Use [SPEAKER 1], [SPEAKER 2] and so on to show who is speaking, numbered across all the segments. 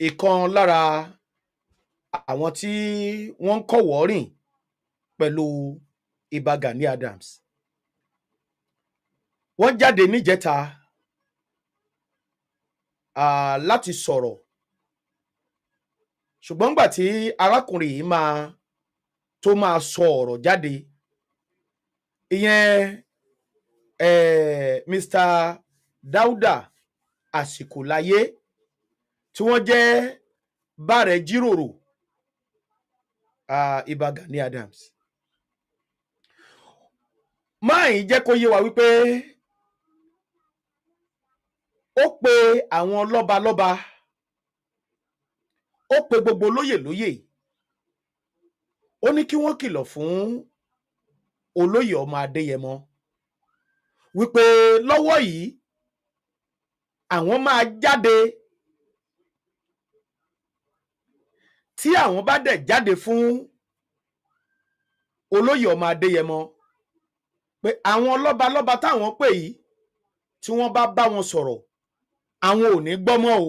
[SPEAKER 1] Ìkan lára àwọn tí wọ́n ń kọ́wọ̀ọ́rìn pẹ̀lú Ìbà Gani Adams, wọ́n jáde níjẹta láti sọ̀rọ̀, ṣùgbọ́n nígbà tí arákùnrin yìí máa tó máa sọ ọ̀rọ̀ jáde, ìyẹn Mr. Dauda Àsìkòláyé tí wọ́n jẹ́ bàrẹ̀ jíròrò Ìbà Gani Adams, máa yìí jẹ́ kó yé wa wípé ó pe àwọn lọ́balọ́ba, ó pe gbogbo lóyè lóyè, ó ní kí wọ́n kìlọ̀ fún olóyè ọmọ Adéyẹmọ wípé lọ́wọ́ yìí àwọn máa jáde, tí àwọn bá dẹ̀ jáde fún olóyè ọmọ Adéyẹmọ, pé àwọn lọ́balọ́ba táwọn pè yìí tí wọ́n bá bá wọn sọ̀rọ̀ àwọn ò ní gbọ́ mọ́ o.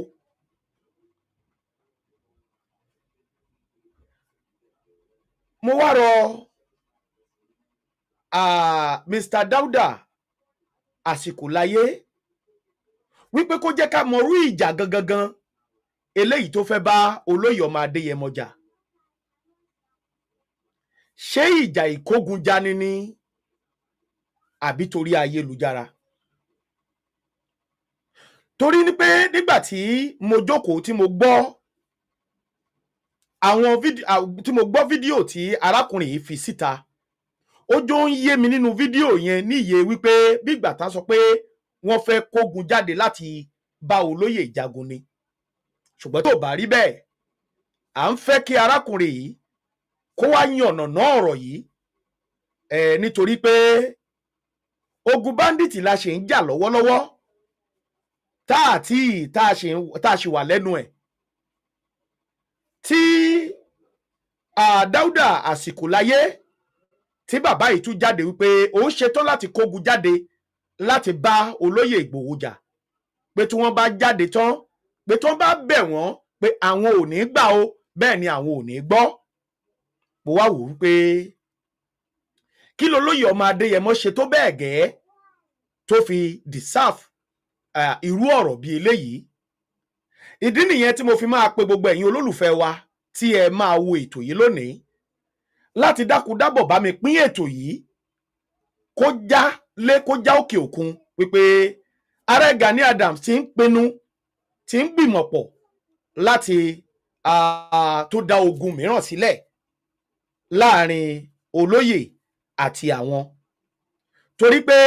[SPEAKER 1] Mo wá rọ Mr. Dauda Àsìkòláyé wípé kó jẹ́ ká mọrú ìjà gangan eléyìí tó fẹ́ bá olóyè ọmọ Adéyẹmọ jà. Ṣé ìjà ìkógunjani ni àbí torí ayélujára? Torí ní pé nígbà tí mo jókòó tí mo gbọ́ àwọn fídíò, tí mo gbọ́ fídíò tí arákùnrin yìí fi síta, ó jọ ń yé mi nínú fídíò yẹn níye wípé bí ìgbà tá sọ pé wọ́n fẹ́ kógun jáde láti bá olóyè jagun ni. Ṣùgbọ́n tó bá rí bẹ́ẹ̀, à ń fẹ́ kí arákùnrin yìí kó wá yànnàná ọ̀rọ̀ yìí, nítorí pé ogun báńdíìtì la ṣe ń jà lọ́wọ́lọ́wọ́ tá a ṣì wà lẹ́nu ẹ̀, tí Dauda Àsìkòláyé tí bàbá yìí tún jáde wípé òun ṣetán láti kógun jáde láti bá olóyè Ìgbòho jà, pé tí wọ́n bá jáde tán, pé tí wọ́n bá bẹ̀ wọ́n pé àwọn ò ní gbà o, bẹ́ẹ̀ ni àwọn ò ní gbọ́. Mo wá wò wípé kí lolóyè ọmọ Adéyẹmọ ṣe tó bẹ́ẹ̀ gẹ́ tó fi deserve irú ọ̀rọ̀ bíi eléyìí. Ìdí nìyẹn tí mo fi máa pe gbogbo ẹ̀yin olólùfẹ́ wa tí ẹ máa wo ètò yìí lónìí láti dákúdábọ̀ bá mi pín ètò yìí kó já lé kó já òkè òkun, wípé ààrẹ Gani Adams ti ń pinnu, ti ń gbìmọ̀pọ̀ láti tó dá ogun mìíràn sílẹ̀ láàrin olóyè àti àwọn. Torí pé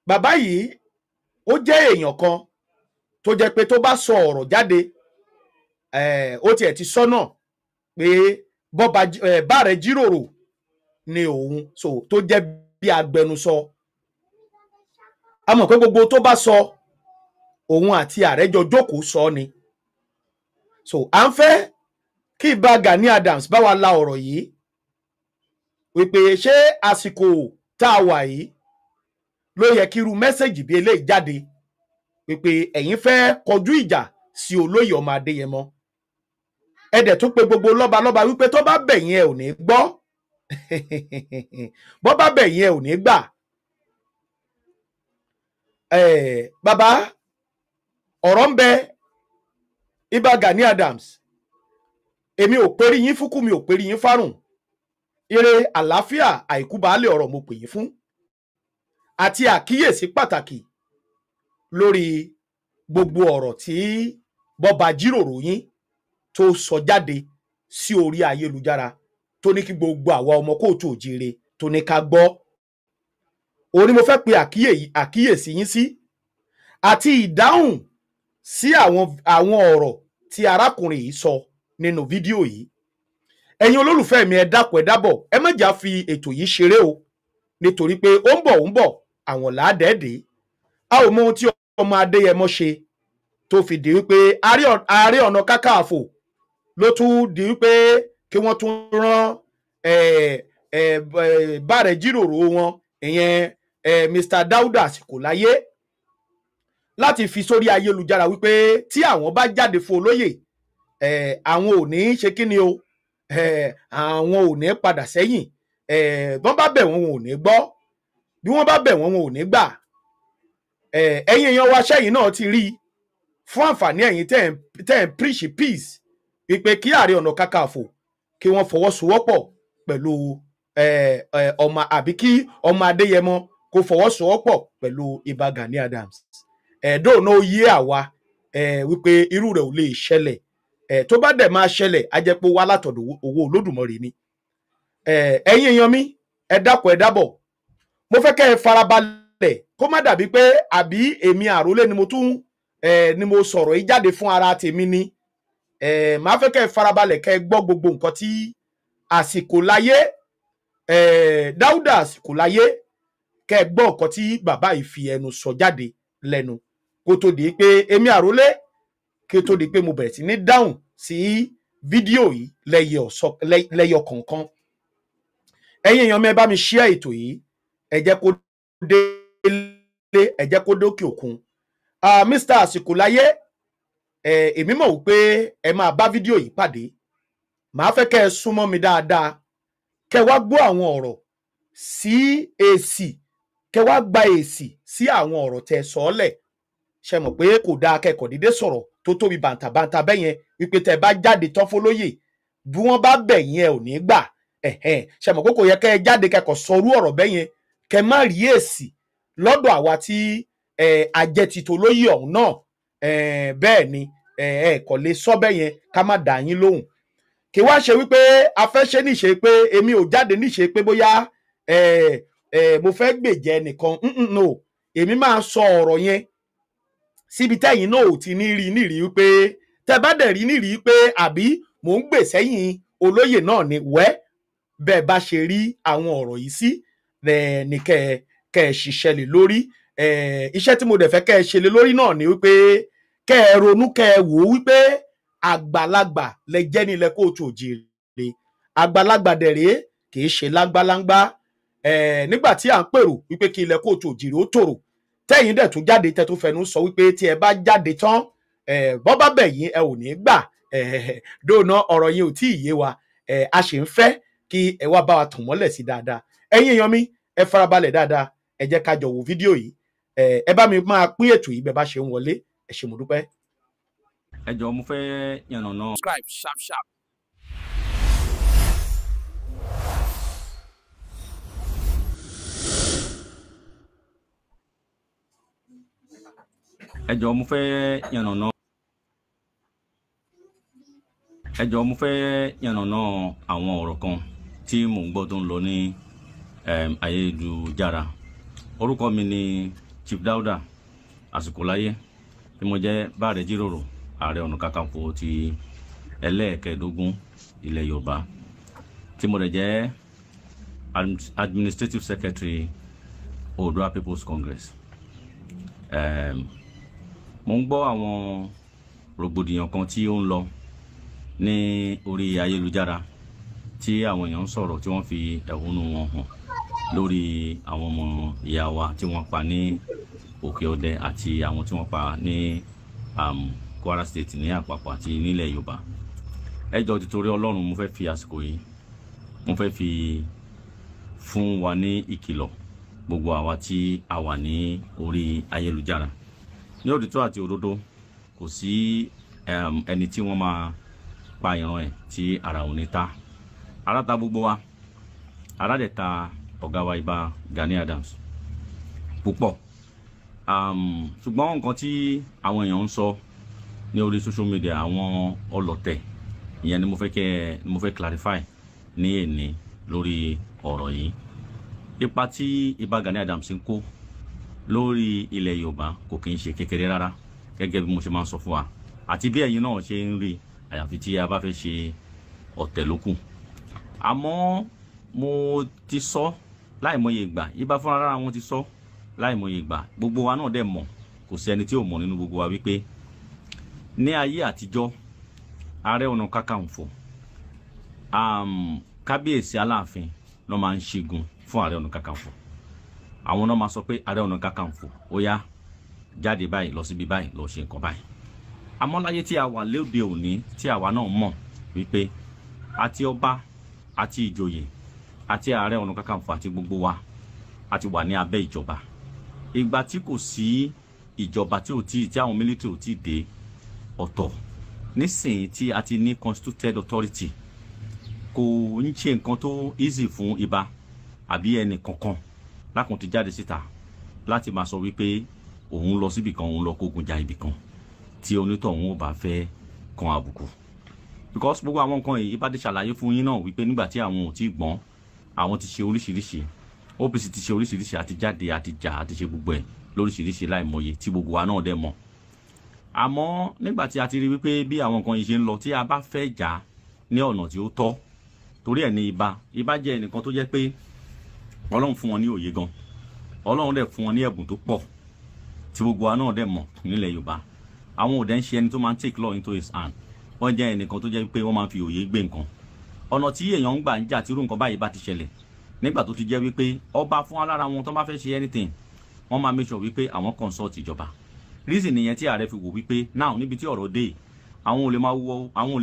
[SPEAKER 1] bàbá yìí ó jẹ́ èèyàn kan tó jẹ́ pé tó bá sọ ọ̀rọ̀ jáde, ó tiẹ̀ ti sọ náà pé bàrẹ̀ jíròrò ni òun, so tó jẹ́ bí agbẹnusọ. A mọ̀ pé gbogbo tó bá sọ, òun àti ààrẹ jọ jókòó sọ ni. So à ń fẹ́ kí Ìbà Gani Adams bá wa la ọ̀rọ̀ yìí wípé ṣé àsìkò tá a wà yìí ló yẹ kí irú mẹ́sẹ̀gì bí eléyìí jáde wípé ẹ̀yin fẹ́ kọjú ìjà sí olóyè ọmọ Adéyẹmọ, ẹ dẹ̀ tún pe gbogbo lọ́balọ́ba wípé tó bá bẹ̀yìn ẹ ò ní gbọ́, bọ́ bá bẹ̀yìn ẹ ò ní gbà. Bàbá, ọ̀rọ̀ ń bẹ. Ìbà Gani Adams, èmi ò perí yín fúkú, mi ò perí yín fárùn, ire àlàáfíà àìkú baálé ọ̀rọ̀ mo pè yín fún, àti àkíyèsí pàtàkì lórí gbogbo ọ̀rọ̀ tí bọ́ba jíròrò yín tó sọ jáde sí orí ayélujára tó ní kí gbogbo àwa ọmọ kóòtù òjíire tó ní ká gbọ́. Òun ni mo fẹ́ pe àkíyèsí yín sí àti ìdáhùn sí àwọn ọ̀rọ̀ tí arákùnrin yìí sọ nínú fídíò yìí. Ẹ̀yin olólùfẹ́ mi, ẹ dákun ẹ dábọ̀, ẹ má jà fi ètò yìí ṣeré o, nítorí pé ó ń bọ̀ àwọn làádẹ́ẹ̀dẹ́. A ò mọ ohun tí ọmọ Adéyẹmọ ṣe tó fi di wípé Ààrẹ Ọ̀nà Kakanfò ló tún di wípé kí wọ́n tún rán bàrẹ̀ jíròrò wọn, ìyẹn Mr. Dauda Àsìkòláyé láti fi sórí ayélujára wípé tí àwọn bá jáde fún olóyè, àwọn ò ní ṣe kí ni o, àwọn ò ní padà sẹ́yìn, bọ́n bá bẹ̀ wọ́n wọn ò ní gbọ́, bí wọ́n bá bẹ̀ wọ́n wọn ò ní gbà. Ẹ̀yin èèyàn wa, sẹ́yìn náà ti rí fún àǹfààní ẹ̀yin tẹ́ ń preach peace wípé kí Ààrẹ Ọ̀nà Kakanfò kí wọ́n fọwọ́sowọ́pọ̀ pẹ̀lú ọmọ, àbí kí ọmọ Adéyẹmọ kó fọwọ́sowọ́pọ̀ pẹ̀lú Ìbà Gani Adams. Ẹ̀ẹ́dọ́ náà yé àwa wípé irú rẹ̀ ò lè ṣẹlẹ̀. Tó bá dẹ̀ máa ṣẹlẹ̀, á jẹ́ pé ó wá látọ̀dọ̀ owó Olódùmarè ni. Ẹ̀yin èèyàn mi, ẹ dákun ẹ dábọ̀, mo fẹ́ kẹ́ ẹ farabalẹ̀ kó má dàbí pé àbí èmi àrólé ni mo tún ni mo sọ̀rọ̀ yìí jáde fún ara tèmi ni. Màá fẹ́ kẹ́ ẹ farabalẹ̀ kẹ́ ẹ gbọ́ gbogbo nǹkan tí àsìkò láyé, Dáúdà àsìkò láyé, kẹ́ ẹ gbọ́ nǹkan tí bàbá yìí fi ẹnu sọ jáde lẹ́nu kó tó di pé èmi àrólé, kí ó tó di pé mo bẹ̀rẹ̀ sí ní dáhùn sí fídíò yìí lẹ́yọ kọ̀ọ̀kan. Ẹ̀yin èèyàn mi, ẹ bá mi share ètò yìí, ẹ jẹ́ kó délé, ẹ jẹ́ kó dókè òkun. Mr. Àsìkòláyé, èmi mọ̀ wípé ẹ máa bá fídíò yìí pàdé. Màá fẹ́ kẹ́ ẹ súnmọ́ mi dáadáa, kẹ́ ẹ wá gbọ́ àwọn ọ̀rọ̀ sí èsì, kẹ́ ẹ wá gba èsì sí àwọn ọ̀rọ̀ tẹ́ ẹ sọ ọ́ lẹ̀. Ṣe mọ̀ pé kò dáa kẹ́kọ̀ọ́ dédé sọ̀rọ̀ tó tóbi bàǹtàbàǹtà bẹ́yẹn wípé tẹ́ ẹ bá jáde tán fọlóyè, bí wọ́n bá bẹ̀ yín ẹ ò ní gbà. Ṣe mọ̀ pé kò yẹ kẹ́ ẹ jáde kẹ́kọ̀ọ́ sọrú ọ̀rọ̀ bẹ́yẹn kẹ́ má rí èsì lọ́dọ̀ àwa tí ajẹ́tìtò lóyè ọ̀hún náà. Bẹ́ẹ̀ ni ẹ kò lè sọ bẹ́yẹn ká má dà yín lóhùn. Kí wá ṣe wípé a fẹ́ ṣe níṣe pé èmi ò jáde níṣe pé bóyá mo fẹ́ gbèjẹ nìkan. No, èmi máa sọ ọ̀rọ̀ yẹn síbi tẹ́yìn náà ò ti ní rí nírí wípé tẹ́ bá dẹ̀ rí nírí pé àbí mò ń gbè sẹ́yìn olóyè náà ni. Wẹ́ bẹ́ẹ̀ bá ṣe rí àwọn ọ̀rọ̀ yìí sí ní kẹ́ ẹ ṣiṣẹ́ lé lórí. Iṣẹ́ tí mo dẹ̀ fẹ́ kẹ́ ẹ ṣe lé lórí náà ni wípé kẹ́ ẹ ronú, kẹ́ ẹ wò ó wípé àgbàlagbà lẹ jẹ́ nílẹ̀ kóòtù òjìrè, àgbàlagbà dẹ̀ rèé kì í ṣe láńgbáláńgbá. Nígbà tí à ń pèrò wípé kí ilẹ̀ kóòtù òjìrè ó tòrò, tẹ́yìn dẹ̀ tún jáde tẹ́ tó fẹnu sọ wípé tí ẹ bá jáde tán, bọ́ bá bẹ̀ yín ẹ ò ní gbà. Dóònà ọ̀rọ̀ yín ò tí ì yé wa, a sì ń fẹ́ kí ẹ wá bá wa tàn mọ́lẹ̀ sí dáadáa. Ẹ̀yin èèyàn mi, ẹ farabalẹ̀ dáadáa, ẹ jẹ́ ká jọ wo fídíò yìí. Ẹ bá mi máa pín ètò yìí bẹ́ẹ̀ bá ṣe ń wọlé. Ẹ ṣé, mo dúpẹ́.
[SPEAKER 2] Ẹ jọ̀ọ́, mo fẹ́ yànnàná.
[SPEAKER 3] Subscribe sharp sharp.
[SPEAKER 2] Ẹ jọ̀ọ́, mo fẹ́ yànnàná. Ẹ jọ̀ọ́, mo fẹ́ yànnàná àwọn ọ̀rọ̀ kan tí mò ń gbọ́ tó ń lọ ní ayélujára. Orúkọ mi ni Chief Dauda Àsìkòláyé, tí mo jẹ́ Báàrẹ̀ Jíròrò, Ààrẹ Ọ̀nà Kakanfò ti ẹlẹ́ẹ̀kẹ́ẹ̀dógún ilẹ̀ Yorùbá, tí mo dẹ̀ jẹ́ Administrative Secretary Oòduà People's Congress. Mo ń gbọ́ àwọn rògbòdìyàn kan tí ó ń lọ ní orí ayélujára, tí àwọn èèyàn ń sọ̀rọ̀, tí wọ́n fi ẹ̀hónú wọn hàn lórí àwọn ọmọ ìyá wa tí wọ́n pa ní Òkè Ọdẹ àti àwọn tí wọ́n pa ní Kwara State ní àpapọ̀ àti nílẹ̀ Yorùbá. Ẹ jọ̀ọ́, títorí Ọlọ́run, mo fẹ́ fi àsìkò yìí, mo fẹ́ fi fún wa ní ìkìlọ̀, gbogbo àwa tí a wà ní orí ayélujára. Ní òtítọ́ àti òdodo, kò sí ẹni tí wọ́n máa pa ìran ẹ̀ tí ara ò ní ta. Ara ta gbogbo wa, ara dẹ̀ ta ọ̀gá wa Ìbà Gani Adams púpọ̀. Ṣùgbọ́n nǹkan tí àwọn èèyàn ń sọ ní orí social media, àwọn ọlọ̀tẹ̀ ìyẹn ni mo fẹ́ kẹ́ ni mo fẹ́ clarify ní èní lórí ọ̀rọ̀ yìí. Ipa tí Ìbà Gani Adams ń kó lórí ilẹ̀ Yorùbá kò kí ń ṣe kékeré rárá, gẹ́gẹ́ bí mo ṣe máa ń sọ fún wa àti bí ẹ̀yin náà ṣe ń rí, àyàfi tí a bá fẹ́ ṣe ọ̀tẹ̀ lókù. Àmọ́ mo ti sọ láìmọye ìgbà, Ìbà fúnra rárá wọn ti sọ láìmọye ìgbà, gbogbo wa náà dẹ̀ mọ̀, kò sí ẹni tí ò mọ̀ nínú gbogbo wa wípé ní ayé àtijọ́, Ààrẹ Ọ̀nà Kakanfò, Kábíyèsí Aláàfin ló máa ń ṣígun fún Ààrẹ Ọ̀nà Kakanfò. Àwọn náà máa sọ pé Ààrẹ Ọ̀nà Kakanfò, ó yá, Jáde báyìí, lọ síbi báyìí, lọ ṣe nǹkan báyìí. Àmọ́ láyé tí a wà lóde òní, tí àwa náà mọ̀ wípé àti ọba àti ìjòyè àti Ààrẹ Ọ̀nà Kakanfò àti gbogbo wa a ti wà ní abẹ́ ìjọba. Ìgbà tí kò sí ìjọba, tí ò tí tí àwọn military ò tí dé, ọ̀tọ̀. Nísìnyí tí a ti ní constituted authority, kò ń ṣe nǹkan tó easy fún ibà àbí ẹnì kankan lákùn ti jáde síta láti máa sọ wípé òun lọ síbì kan, òun lọ kógun ja ibì kan, tí onítọ̀hún ò bá fẹ́ kan àbùkù. Because gbogbo àwọn nǹkan yìí, ibà ti ṣàlàyé fún yín náà wípé nígbà tí àwọn ò tí gbọ́n, àwọn ti ṣe oríṣiríṣi, OPC ti ṣe oríṣiríṣi, àti jáde, àti jà, àti ṣe gbogbo ẹ̀ lóríṣiríṣi láìmọye tí gbogbo wa náà dẹ̀ mọ̀. Àmọ́ nígbà tí a ti rí wípé bí àwọn nǹkan yìí ṣe ń lọ, tí a bá fẹ́ jà ní ọ̀nà tí ó tọ́, torí ẹ̀ ní ibà jẹ́ ẹnìkan tó jẹ́ pé Ọlọ́run fún wọn ní òye gan, Ọlọ́run dẹ̀ fún wọn ní ẹ̀bùn tó pọ̀ tí gbogbo wa náà dẹ̀ mọ̀ nílẹ̀ Yorùbá. Àwọn ò dẹ̀ ń ṣe ẹni tó máa ń take law into his hand. Wọ́n jẹ́ ẹnìkan tó jẹ́ pé wọ́n máa ń fi òye gbé nǹkan. Ọ̀nà tí èèyàn ń gbà ń jà tí irú nǹkan báyìí bá ti ṣẹlẹ̀, nígbà tó ti jẹ́ wípé ọba fún alára wọn, tó bá fẹ́ ṣe anything, wọ́n máa make sure wípé àwọn consult ìjọba. Reason nìyẹn tí ààrẹ fi wò wípé now, níbi tí ọ̀rọ̀ dé, àwọn ò lè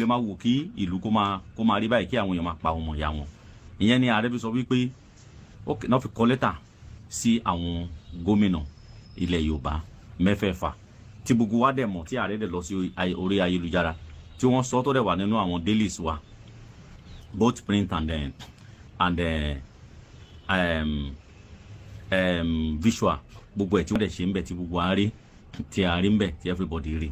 [SPEAKER 2] máa wò kí ìlú kó máa rí báyìí, kí àwọn èèyàn máa pa ọmọ ìyá wọn. Ìyẹn ni ààrẹ fi sọ wípé ok, náà fi kọ lẹ́tà sí àwọn gómìnà ilẹ̀ Yorùbá mẹ́fẹ̀ẹ̀fà tí gbogbo wa dẹ̀ mọ̀, tí ààrẹ dẹ̀ lọ sí orí ayélujára tí wọ́n sọ, tó dẹ̀ wà nínú àwọn dailies wa, both print and visual, gbogbo ẹ̀ tí wọ́n dẹ̀ ṣe ń bẹ̀, tí gbogbo wa rí, tí a rí ń bẹ̀, tí everybody rí.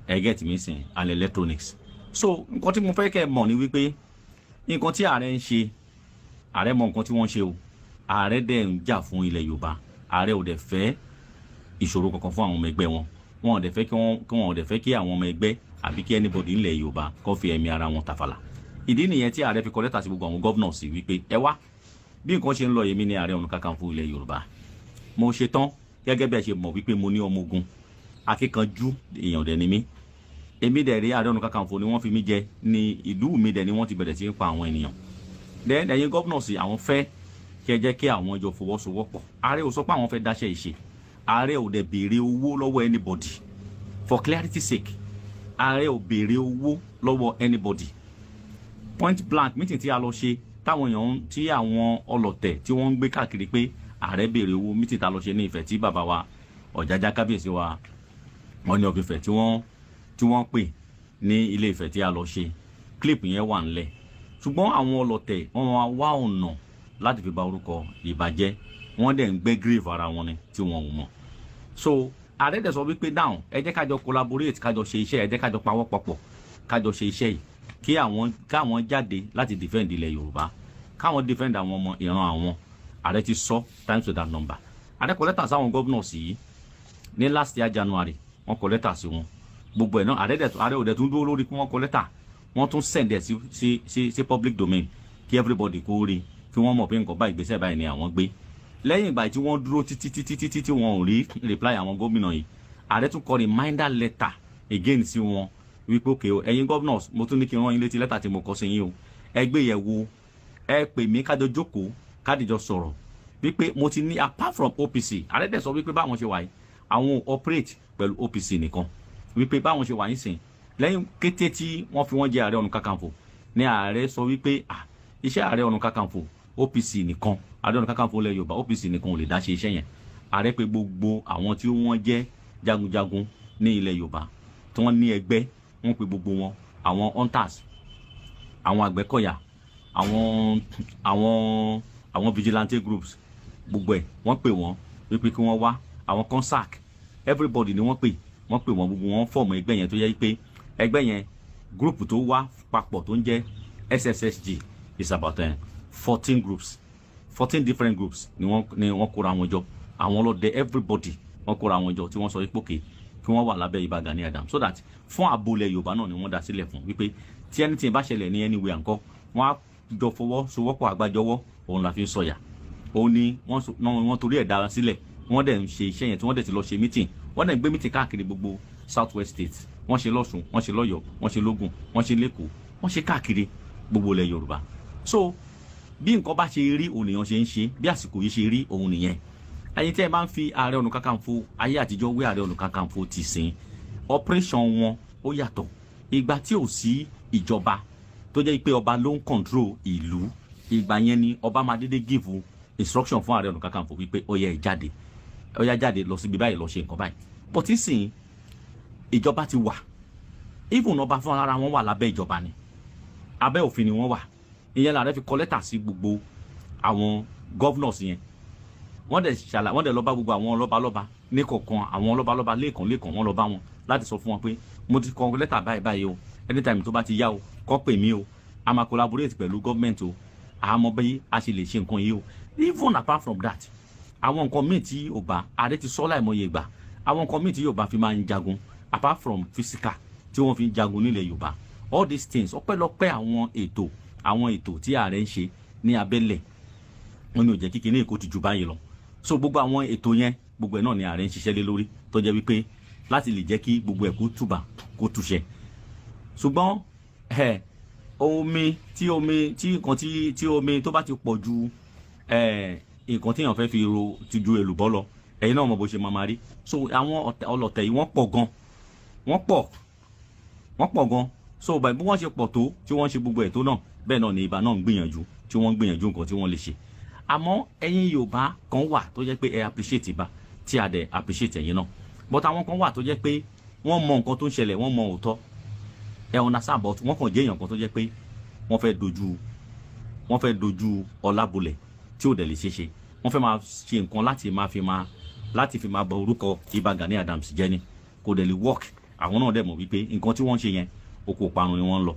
[SPEAKER 2] Ẹ get me sìn, and electronics. So nǹkan tí mo fẹ́ kẹ́ ẹ mọ̀ ni wípé nǹkan tí ààrẹ ń ṣe, ààrẹ mọ nǹkan tí wọ́n ń ṣe o. Ààrẹ dẹ̀ ń jà fún ilẹ̀ Yorùbá. Ààrẹ ò dẹ̀ fẹ́ ìṣòro kankan fún àwọn ọmọ ẹgbẹ́ wọn. Wọn ò dẹ̀ fẹ́ kí wọ́n kí wọn ò dẹ̀ fẹ́ kí àwọn ọmọ ẹgbẹ́ àbí kí anybody ńlẹ̀ Yorùbá kó fi ẹ̀mí ara wọn tàfàlà. Ìdí nìyẹn tí ààrẹ fi kọ lẹ́tà sí gbogbo àwọn governors sí wípé ẹ wá, bí nǹkan ṣe ń lọ, èmi ní Ààrẹ Ọ̀nà Kakanfò ilẹ̀ Yorùbá, mo ṣe tán. Gẹ́gẹ́ bí ẹ ṣe mọ̀ wípé mo ní ọmọ ogun, akíkanjú èèyàn dẹ̀ ni mí. Èmi dẹ̀ rí, Ààrẹ Ọ̀nà Kakanfò ni wọ́n fi mí jẹ ní ìlú mi, dẹ̀ ni wọ́n ti bẹ̀rẹ̀ sí í pa àwọn ènìyàn. Then ẹ̀yin governors, àwọn fẹ́ kí ẹ jẹ́ kí àwọn jọ fọwọ́sowọ́pọ̀. Ààrẹ ò sọ pé àwọn fẹ́ dáṣẹ́ ìṣe. Ààrẹ ò dẹ̀ béèrè owó lọ́wọ́ anybody. For clarity sake, ààrẹ ò béèrè owó lọ́wọ́ anybody. Point blank meeting tí a lọ ṣe, táwọn èèyàn, tí àwọn ọlọ̀tẹ̀ tí wọ́n ń gbé káàkiri pé ààrẹ béèrè owó, meeting tá a lọ ṣe ní Ifẹ̀, tí bàbá wa Ọ̀jájá, kábíyèsí wa Ọọ̀ni of Ifẹ̀, tí wọ́n pè ní Ilé Ifẹ̀ tí a lọ ṣe, clip yẹn wà ńlẹ̀. Ṣùgbọ́n àwọn ọlọ̀tẹ̀, wọ́n máa wá ọ̀nà láti fi ba orúkọ ìbàjẹ́. Wọ́n dẹ̀ ń gbẹ́ grave ara wọn ni tí wọn ò mọ̀. So ààrẹ dẹ̀ sọ wípé down, ẹ jẹ́ kájọ collaborate, kájọ ṣe iṣẹ́, ẹ jẹ́ kájọ pawọ́ papọ̀, kájọ ṣe iṣẹ́ yìí, kí àwọn káwọn jáde láti defend ilẹ̀ Yorùbá, káwọn defend àwọn ọmọ ìran àwọn. Ààrẹ ti sọ times with that number. Ààrẹ kọ lẹ́tà sáwọn governors yìí ní last year January. Wọ́n kọ lẹ́tà sí wọn, gbogbo ẹ̀ náà. Ààrẹ ò dẹ̀ tún dúró lórí kí wọ́n kọ lẹ́tà, wọ́n tún send ẹ̀ sí public domain kí everybody kó rí, kí wọ́n mọ̀ pé nǹkan bá ìgbésẹ̀ báyìí ni àwọn gbé. Lẹ́yìn ìgbà tí wọ́n dúró títí títí títí tí wọn ò rí reply àwọn gómìnà yìí, ààrẹ tún kọ reminder letter again sí wọn wípé okay o, ẹ̀yin governors, mo tún ní kí n rán yín létí lẹ́tà tí mo kọ sí yín o. Ẹ gbé yẹ̀ wò, ẹ pè mí, kájọ jókòó, kádìjọ sọ̀rọ̀, wípé mo ti ní apart from OPC. Ààrẹ dẹ̀ sọ wípé báwọn ṣe wà yìí, àwọn ò operate pẹ̀lú OPC nìkan, wípé báwọn ṣe wà yín sìn, lẹ́yìn kété tí wọ́n fi wọ́n jẹ Ààrẹ Ọ̀nà Kakanfò ní ààrẹ sọ wípé ah, iṣẹ́ Ààrẹ Ọ̀nà Kakanfò OPC nìkan, Ààrẹ Ọ̀nà Kakanfò ilẹ̀ Yorùbá OPC nìkan ò lè dá ṣe iṣẹ́ yẹn. Ààrẹ pé gbogbo àwọn tí wọ́n jẹ́ jagunjagun ní ilẹ̀ Yorùbá tí wọ́n ní ẹgbẹ́, wọ́n pe gbogbo wọn, àwọn hunters, àwọn Àgbẹ̀kọ̀yà, àwọn vigilante groups, gbogbo ẹ̀ wọ́n pè wọ́n wípé kí wọ́n wá, àwọn consac, everybody ni wọ́n pè. Wọ́n pè wọ́n, gbogbo wọn form ẹgbẹ́ yẹn, tó yẹ pé ẹgbẹ́ yẹn, group tó wá papọ̀ tó ń jẹ́ SSSG is about 14 groups, 14 different groups ni wọ́n kóra wọn jọ. Àwọn ọlọ́dẹ, everybody, wọ́n kóra wọn jọ tí wọ́n sọ wípé okay, kí wọ́n wà lábẹ́ Ìbà Gani Adams, so that fún ààbò ilẹ̀ Yorùbá náà ni wọ́n dá sílẹ̀ fún, wípé tí anything bá ṣẹlẹ̀ ní anywhere ńkọ́, wọ́n á jọ fọwọ́sowọ́pọ̀. Àgbájọwọ́ òun la fi ń sọ̀yà. Òun ni wọ́n torí ẹ̀ dá sílẹ̀. Wọ́n dẹ̀ ń ṣe iṣẹ́ yẹn, tí wọ́n dẹ̀ ti lọ ṣe meeting. Wọ́n dẹ̀ ń gbé meeting káàkiri gbogbo South West states. Wọ́n ṣe lọ́ṣun, wọ́n ṣe lọ́yọ̀ọ́, wọ́n ṣe lógùn, wọ́n ṣe lẹ́kọ̀ọ́, wọ́n ṣe káàkiri gbogbo ilẹ̀ Yorùbá. So bí nǹkan bá ṣe rí òun nìyẹn ṣe ń ṣe, bí àsìkò yìí ṣe rí òun nìyẹn. Ẹ̀yin tí ẹ máa ń fi Ààrẹ Ọ̀nà Kakanfò ayé àtijọ́ wé Ààrẹ Ọ̀nà Kakanfò ti sìn, operation wọn ó yàtọ̀. Ìgbà tí ò sí ìjọba tó jẹ́ pé ọba ló ń control ìlú, ìgbà yẹn ni ọba máa dédé give instruction fún Ààrẹ Ọ̀nà Kakanfò wípé ó yẹ ẹ jáde, ó yá jáde lọ síbi báyìí, lọ ṣe nǹkan báyìí. But ìsìn ìjọba ti wà, even ọba fún ara wọn wà lábẹ́ ìjọba ni, abẹ́ òfin ni wọ́n wà. Ìyẹn làárẹ̀ fi kọ lẹ́tà sí gbogbo àwọn governors yẹn. Wọ́n dẹ̀ ṣàlà, wọ́n dẹ̀ lọ bá gbogbo àwọn lọ́balọ́ba ní kọ̀ọ̀kan, àwọn lọ́balọ́ba lẹ́ẹ̀kan lẹ́ẹ̀kan, wọ́n lọ bá wọn láti sọ fún wọn pé mo ti kọ lẹ́tà báyìí báyìí o, anytime tó bá ti yá o, kó pè mí o, a máa collaborate pẹ̀lú government o, a mọ bí a ṣe lè ṣe nǹkan yìí o. Even apart from that, àwọn nǹkan míì tí ò bá ààrẹ ti sọ láìmọye ìgbà, àwọn nǹkan míì tí Yorùbá fi máa ń jagun apart from physical tí wọ́n fi ń jagun nílẹ̀ Yorùbá, all these things, ọpẹ́lọpẹ́ àwọn ètò tí ààrẹ ń ṣe ní abẹ́lẹ̀ wọn ni ò jẹ́ kíkiní èkó ti jù báyìí lọ. So gbogbo àwọn ètò yẹn, gbogbo ẹ̀ náà ni ààrẹ ń ṣiṣẹ́ lé lórí, tó jẹ́ wípé láti lè jẹ́ kí gbogbo ẹ̀ kó túbà kó túṣẹ. Ṣùgbọ́n ẹ omi tí omi tí nǹkan tí omi tó bá ti pọ̀ ju nǹkan tí èèyàn fẹ́ fi ro ti ju èlùbọ́ lọ, ẹ̀yin náà mọ̀ bó ṣe máa ma rí. So àwọn ọlọ̀tẹ̀ yìí, wọ́n pọ̀ gan, wọ́n pọ̀, wọ́n pọ̀ gan. So bí wọ́n ṣe pọ̀ tó tí wọ́n ṣe gbogbo ẹ̀ tó náà, bẹ́ẹ̀ náà ni Ìbà náà ń gbìyànjú, tí wọ́n ń gbìyànjú nǹkan tí wọ́n lè ṣe. Àmọ́ ẹ̀yin Yorùbá kan wà tó jẹ́ pé ẹ appreciate Ìbà, tí a dẹ̀ appreciate ẹ̀yin náà, but àwọn kan wà tó jẹ́ pé wọ́n mọ nǹkan tó ń ṣẹlẹ̀, wọ́n mọ òótọ́, ẹ understand, but wọ́n kàn jẹ́ èèyàn kan tó jẹ́ pé wọ́n fẹ́ dojú ọlá bolẹ̀ tí ò dẹ̀ lè ṣeé ṣe. Wọ́n fẹ́ máa ṣe nǹkan láti fi máa bọ orúkọ Ìbà Gani Adams jẹ́ ni, kò dẹ̀ lè work. Àwọn náà dẹ̀ mọ̀ wípé nǹkan tí wọ́n ń ṣe yẹn, oko parun ni wọ́n ń lọ.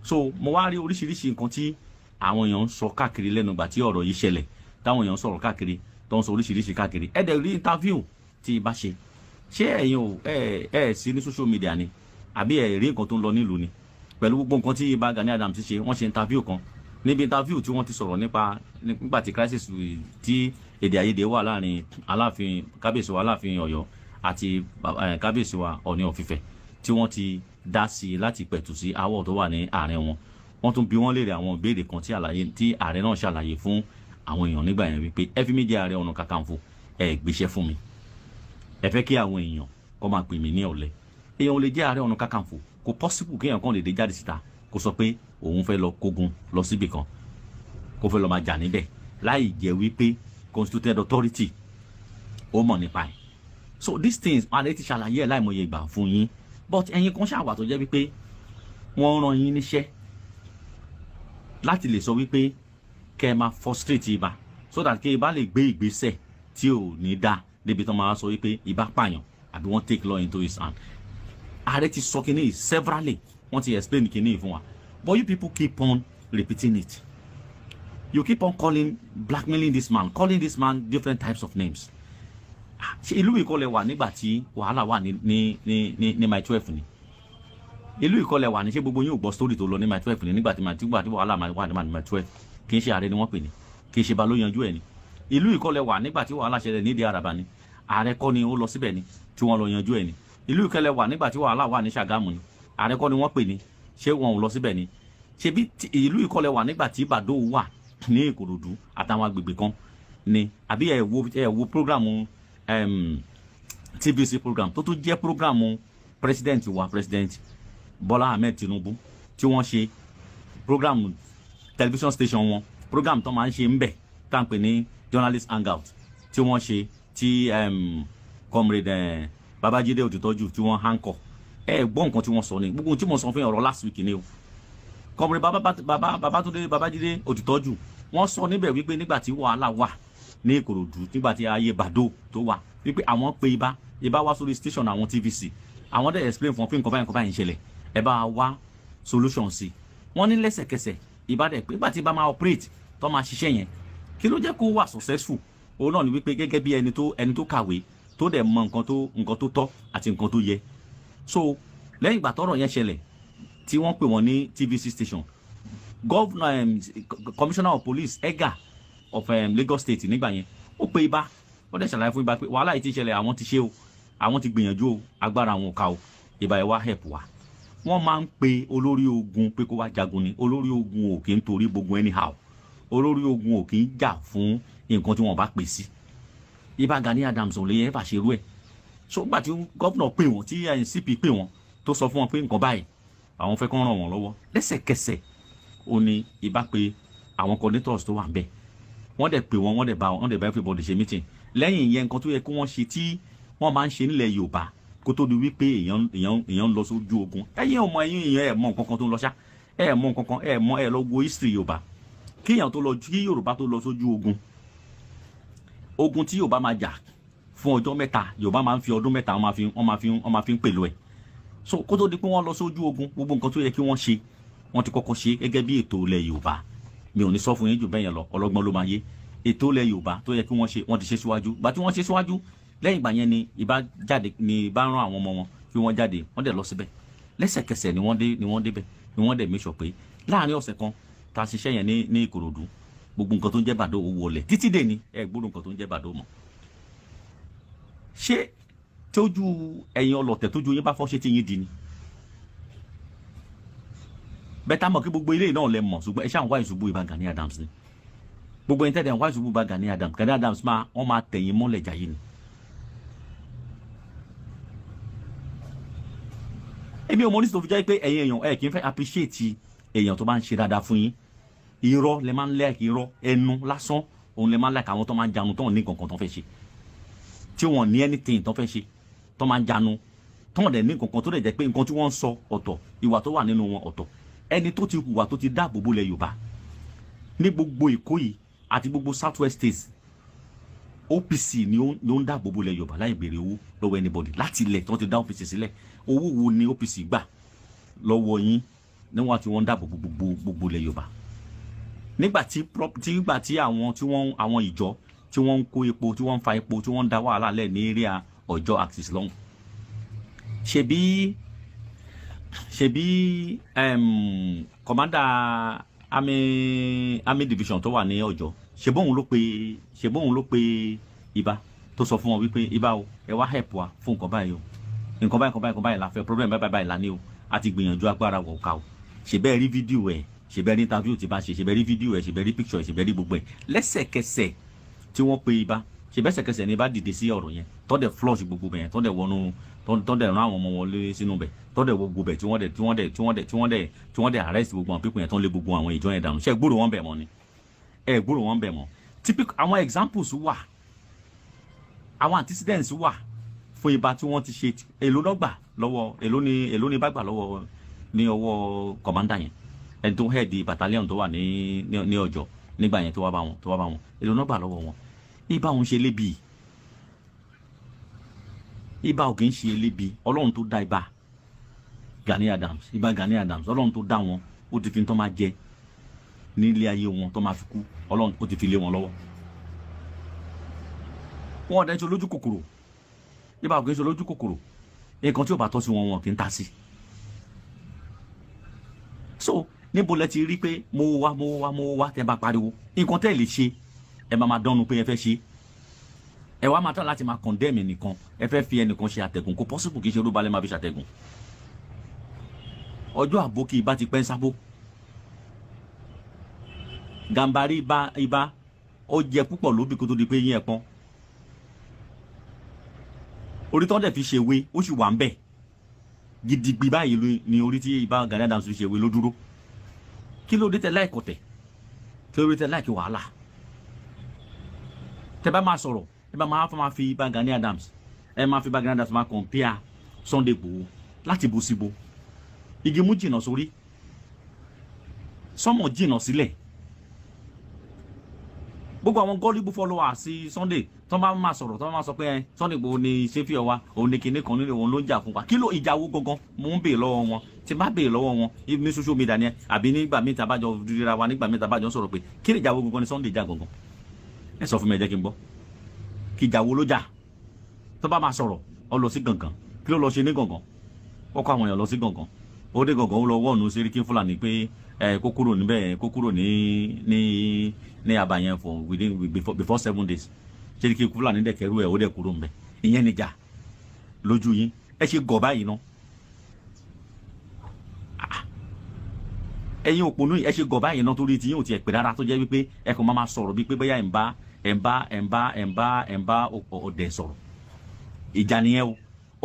[SPEAKER 2] So mo wá rí oríṣiríṣi nǹkan tí àwọn èèyàn ń sọ káàkiri lẹ́nu ìgbà tí ọ̀rọ̀ yìí ṣẹlẹ̀, táwọn èèyàn ń sọ̀rọ̀ káàkiri, tó ń sọ oríṣiríṣi káàkiri. Ẹ dẹ̀ rí interview tí Ìbà ṣe. Ṣé ẹ̀yin ò ẹ sí ní social media ni, àbí ẹ rí nǹkan tó ń lọ nílùú ni? Pẹ̀lú gbogbo nǹkan tí Ìbà Gani Adams ṣe, wọ́n ṣe interview kan. Níbi interview tí wọ́n ti sọ̀rọ̀ nípa nígbà tí crisis, tí èdè àìyedè wà láàrin Aláàfin, kábíyèsí wa Aláàfin Ọ̀yọ́ àti kábíyèsí wa Ọọ̀ni of Ifẹ̀, tí wọ́n ti dá sí i láti pẹ̀tù sí aáwọ̀ tó wà ní àárín wọn, wọ́n tún bi wọ́n léèrè àwọn ìbéèrè kan tí àlàyé tí ààrẹ náà ṣàlàyé fún àwọn èèyàn nígbà yẹn wípé ẹ fi mí jẹ Ààrẹ Ọ̀nà Kakanfò, ẹ gbéṣẹ́ fún mi, ẹ fẹ́ kí àwọn èèyàn kó máa pè mí ní ọ̀lẹ. Èèyàn ò lè jẹ́ Ààrẹ Ọ̀nà Kakanfò, kò possible kéèyàn kan lè dé jáde síta kó sọ pé òun fẹ́ lọ kógun lọ síbì kan, kó fẹ́ lọ máa jà níbẹ̀ láì jẹ́ wípé constituted authority ó mọ̀ nípa ẹ̀. So these things, ààrẹ ti ṣàlàyé ẹ̀ láìmọye ìgbà fún yín, but ẹ̀yin kan ṣàwà tó jẹ́ wípé wọ́n rán yín níṣẹ́ láti lè sọ wípé kẹ́ ẹ máa frustrate Ìbà, so that kí Ìbà lè gbé ìgbésẹ̀ tí ò ní dá débi tó máa sọ wípé Ìbà pààyàn àbí wọ́n take law into his hand. Ààrẹ ti sọ kínní yìí severally, wọ́n ti explain kínní yìí fún wa, but you people keep on repeating it. You keep on calling, blackmailing this man, calling this man different types of names. Ṣé ìlú ìkọlẹ̀ wà nígbà tí wàhálà wà ní Mile 12 ni? Ìlú ìkọlẹ̀ wà ní? Ṣé gbogbo yín ò gbọ́ story tó lọ ní Mile 12 ni? Nígbà tí wàhálà wà ní Mile 12, kì í ṣe ààrẹ ni wọ́n pè ní, kì í ṣe ba ló yanjú ẹ̀ ni? Ìlú ìkọlẹ̀ wà nígbà tí wàhálà ṣẹlẹ̀ nídìí àràbà ni? Ààrẹ kọ́ ni ó lọ síbẹ̀ ni tí wọ́n lọ yanjú ẹ̀ ni? Ìlú ìkọlẹ̀ wà nígbà tí wàhálà wà ní Ṣàgámù ni? Ààrẹ kọ́ ni wọ́n pè ní? Ṣé wọn ò lọ síbẹ̀ ni? Ṣebí ìlú ìkọlẹ̀ wà nígbà tí Bàdó wà ní Ìkòròdú àtàwọn agbègbè kan ni? Àbí ẹ wo program TVC program tó tún jẹ́ program president wa, President Bola Ahmed Tinubu, tí wọ́n ṣe program television station wọn, program tó máa ń ṣe ń bẹ̀ tá à ń pè ní journalist hangout, tí wọ́n ṣe tí comrade Babájídé Òtítọ́jú tí wọ́n anchor? Ẹ gbọ́ nǹkan tí wọ́n sọ ni. Gbogbo ohun tí mo sọ fún yín, ọ̀rọ̀ last week ni o. Comrade Babátúndé Babájídé Òtítọ́jú, wọ́n sọ níbẹ̀ wípé nígbà tí wàhálà wà ní Ìkòròdú, nígbà tí ayé Bàdó tó wà, wípé àwọn pe Ibà, Ibà wá sórí station àwọn TVC, àwọn dẹ̀ explain fún wọn pé nǹkan báyìí, nǹkan báyìí ń ṣẹlẹ̀, ẹ bá wá solution sí. Wọ́n ní lẹ́sẹ̀kẹsẹ̀ Ibà dẹ̀ pé nígbà tí Ibà máa operate, tó máa ṣiṣẹ́ yẹn, kí ló jẹ́ kó wà successful? Òun náà ni wípé gẹ́gẹ́ bí ẹni tó kàwé, tó dẹ̀ mọ nǹkan tó tọ́ àti nǹkan tó yẹ. So lẹ́yìn ìgbà tọ́rọ̀ yẹn ṣẹlẹ̀ tí wọ́n pè wọ́n ní TVC station, governor, commissioner of police Ega of Lagos State nígbà yẹn, ó pe Ibà, ó dẹ̀ ṣàlàyé fún Ibà pé wàhálà yìí ti ṣẹlẹ̀, àwọn ti ṣe o, àwọn ti gbìyànjú o, agbára àwọn ò ká o, Ibà ẹ̀ wá help wa. Wọ́n máa ń pe olórí ogun pé kó wá jagun ni. Olórí ogun ò kí ń torí gbogbo anyhow. Olórí ogun ò kí ń jà fún nǹkan tí wọ́n bá pè sí. Ìbà Gani Adams ò lè yẹ fà ṣerú ẹ̀. So gbà tí gómìnà pè wọ́n, tí CP pè wọ́n, tó sọ fún wọn pé nǹkan báyìí àwọn fẹ́ kán ràn wọ́n lọ́wọ́, lẹ́sẹ̀kẹsẹ̀ ó ní Ìbà pé àwọn coordinators tó wà ń bẹ̀, wọ́n dẹ̀ pè wọ́n, wọ́n dẹ̀ bá wọ́n dẹ̀ bá everybody ṣe meeting. Lẹ́yìn ìyẹn, nǹkan tó yẹ kí wọ́n ṣe tí wọ́n máa ń ṣe nílẹ̀ Yorùbá kó tó di wípé èèyàn ń lọ sójú ogun, ẹ̀yin ọmọ ẹ̀yin èèyàn ẹ̀ mọ nǹkan kan tó ń lọ ṣá, ẹ̀ mọ nǹkan kan, ẹ̀ mọ, ẹ̀ lọ wo history Yorùbá. Kí èèyàn tó lọ, kí Yorùbá tó lọ sójú ogun, ogun tí Yorùbá máa jà fún ọjọ́ 3, Yorùbá máa ń fi ọdún 3 wọ́n máa fi ń pèlò ẹ̀. So kó tó di pé wọ́n lọ sójú ogun, gbogbo nǹkan tó yẹ kí wọ́n ṣe, wọ́n ti kọ́kọ́ ṣe gẹ́gẹ́ bí ètò ilẹ̀ Yorùbá. Mi ò ní sọ fún yín jù bẹ́ẹ̀ yẹn lọ, ọlọ́gbọ́n ló máa yé. Ètò ilẹ̀ Yorùbá tó yẹ kí wọ́n ṣe, wọ́n ti ṣe síwájú. Gbà tí wọ́n ṣe síwájú, lẹ́yìn ìgbà yẹn ni Ìbà jáde, ni Ìbà rán àwọn ọmọ wọn kí wọ́n jáde. Wọ́n dẹ̀ lọ síbẹ̀ lẹ́sẹ̀kẹsẹ̀ ni wọ́n dé, ni wọ́n débẹ̀, ni wọ́n dẹ̀ make sure pé láàrin ọ̀sẹ̀ kan tá a ṣiṣẹ́ yẹn ní Ìkòròdú, gbogbo nǹkan tó ń jẹ́ Bàdó ó wọlẹ̀. Títí dé ni ẹ gbọ́dọ̀ nǹkan tó ń jẹ́ Bàdó mọ́. Ṣé tójú ẹ̀yin ọlọ̀tẹ̀, tójú yín bá fọ́, ṣé tí yín di ni bẹ́ẹ̀ mọ̀ kí gbogbo ilé náà lẹ mọ̀? Ṣùgbọ́n ẹ ṣáà ń wá ìṣubú Ìbà Gani Adams ni. Gbogbo ẹni tẹ́lẹ̀ ń wá ìṣubú Ìbà Gani Adams, Gani Adams máa wọ́n máa tẹ̀yìn mọ́lẹ̀ jayé ni. Èmi ò mọ ní sọ fi jẹ́ pé ẹ̀yin èèyàn ẹ̀ kì í fẹ́ appreciate èèyàn tó bá ń ṣe dáadáa fún yín. Irọ́ lẹ máa ń like, irọ́ ẹnu lásán òun lẹ máa ń like. Àwọn tó máa ń janu, tó ní nǹkan kan tó fẹ́ ṣe, tí wọ́n ní anything tó fẹ́ ṣe, tó máa ń janu, tó dẹ̀ ní nǹkan kan, tó dẹ̀ jẹ́ pé nǹkan tí wọ́n ń sọ ọ̀tọ̀, ìwà tó wà nínú wọn ọ̀tọ̀. Ẹni tó ti hùwà tó ti dáàbò bo ilẹ̀ Yorùbá ní gbogbo Èkó yìí àti gbogbo South West states, OPC ni ó ń dáàbò bo ilẹ̀ Yorùbá láì béèrè owó lọ́wọ́ anybody. Láti ilẹ̀ tí wọ́n ti dá OPC sílẹ̀, owó wo ni OPC gbà lọ́wọ́ yín níwọ̀n tí wọ́n ń dáàbò bo gbogbo ilẹ̀ Yorùbá? Nígbà tí àwọn tí wọ́n àwọn ìjọ tí wọ́n ń kó epo, tí wọ́n ń fa epo, tí wọ́n ń da wàhálà lẹ̀ ní area Ọjọ́ axis lọ́hùn, ṣebí commander army division tó wà ní Ọjọ́, ṣebóun ló pe Ìbà tó sọ fún wọn wípé, "Ìbà o, ẹ wá help wa fún nǹkan báyìí o, nǹkan báyìí, nǹkan báyìí, nǹkan báyìí la fẹ́, problem báyìí báyìí la ní o, a ti gbìyànjú, agbára wọ̀ ká o." Ṣe bẹ́ẹ̀ rí fídíò ẹ̀? Ṣe bẹ́ẹ̀ rí interview tí bá ṣe? Ṣe bẹ́ẹ̀ rí fídíò ẹ̀? Ṣe bẹ́ẹ̀ rí picture ẹ̀? Ṣe bẹ́ẹ̀ rí gbogbo ẹ̀? Lẹ́sẹ̀kẹsẹ̀ tí wọ́n pe Ìbà, ṣe bẹ́sẹ̀kẹsẹ̀ ní bá dìde sí ọ̀rọ̀ yẹn, tọ́dẹ̀ flush gbogbo bẹ̀ yẹn, tọ́dẹ̀ wọnú, tọ́dẹ̀ rán àwọn ọmọ wọn lé sínú bẹ̀, tọ́dẹ̀ wọ gbogbo bẹ̀, tí wọ́n dẹ̀ arrest gbogbo àwọn people yẹn, tán lé gbogbo àwọn ìjọ yẹn dànù. Ṣe gbúrò wọn bẹ̀ mọ́ ni? Ẹ gbúrò wọn bẹ̀ mọ́. Typical àwọn examples wà, àwọn antecedents wà fún Ìbà tí wọ́n ti ṣe. Èló lọ́gbà lọ́wọ́? Èló ni bá gbà lọ́wọ́ ní ọwọ́ commander yẹn, ẹni tó head battalion tó wà ní Ọjọ́ nígbà yẹn, tó wá bá wọn? Èló náà gbà lọ́wọ́ wọn? Ìbà òun ṣe lébi, Ìbà ò kì í ṣe elébi. Ọlọ́run tó dá Ìbà Gani Adams, Ìbà Gani Adams, Ọlọ́run tó dá wọn, ó ti fi tó máa jẹ nílé ayé wọn tó máa fi kú, Ọlọ́run ó ti fi lé wọn lọ́wọ́. Wọn ọ̀dẹ̀ ń ṣe olójú kòkòrò. Ìbà ò kì í ṣe olójú kòkòrò. Nǹkan tí ò bá tọ́ sí wọn, wọn kì í ta sí. So níbo lẹ ti rí pé mo wá, mo wá, mo wá? Tẹ bá pariwo nǹkan tẹ́ lè ṣe, ẹ máa dánnu pé ẹ fẹ́ ṣe, ẹ wá máa tán láti máa condemn ẹnìkan, ẹ fẹ́ fi ẹnìkan ṣe àtẹ̀gùn. Kò possible kì í ṣe olúbalẹ̀ máa fi ṣàtẹ̀gùn. Ọjọ́ àbókí ibà ti pẹ́ ń sábó. Gàmbàrí ibà ó jẹ púpọ̀ lóbi kó tó di pé yín ẹ̀ pọ́n orí tó dẹ̀ fi ṣèwé, ó sì wà ń bẹ̀ gidigbi báyìí ni orí tí Ìbà Gani Adams fi ṣèwé ló dúró. Kí ló dé tẹ láìkọ̀ tẹ̀? Kí ló dé tẹ láìkí wàhálà? Tẹ bá máa sọ̀rọ̀, ẹ bá máa fi Ìbà Gani Adams, ẹ máa fi Ìbà Gani Adams máa compare Sunday Igboho. Láti bo síbo? Igi mú jìnnà sórí, sọmọ jìnnà sílẹ̀. Gbogbo àwọn gullible followers sí Sunday tó bá máa sọ̀rọ̀, tó bá máa sọ pé ẹ Sunday Igboho ni ṣéfì ọwa, òun ni kinní kan nílé, òun ló ń jà fún wa, kí ló ìjà wo gangan? Mò ń béèrè lọ́wọ́ wọn. Tí bá béèrè lọ́wọ́ wọn ní social media ni àbí nígbà míì tá a bá jọ ríra wa, nígbà míì tá a bá jọ sọ̀rọ̀ pé kí ni ìjà wo gangan ni Sunday jà gangan, ẹ sọ fún mi, ẹ jẹ́ kí n gbọ́. Kí ìjà wo ló jà? Tó bá máa sọ̀rọ̀, ọ lọ sí Gàngàn. Kí ló lọ ṣe ní Gàngàn? Ó kọ́ àwọn èèyàn lọ sí Gàngàn, ó dé Gàngàn, ó lọ wọ́ọ̀nù Sẹ́ríkì Fúlàní pé ẹ kó kúrò níbẹ̀, kó kúrò ní àbá yẹn for within before 7 days. Sẹ́ríkì Fúlàní dẹ̀ kẹrù ẹ̀, ó dẹ̀ kúrò níbẹ̀. Ìyẹn níjà lójú yín? Ẹ ṣe gọ̀ báyìí ná. Ẹ̀yin òpònú, ẹ ṣe gọ̀ báyìí ná, torí tí yín ò tiẹ̀ pè rárá, tó jẹ́ wípé ẹ kàn máa sọ̀rọ̀ bíi pé bóyá ẹ̀ ń bá Ẹ̀ ń bá ẹ̀ ń bá ẹ̀ ń bá ẹ̀ ń bá ọ̀dẹ̀ sọ̀rọ̀. Ìjà nìyẹn o.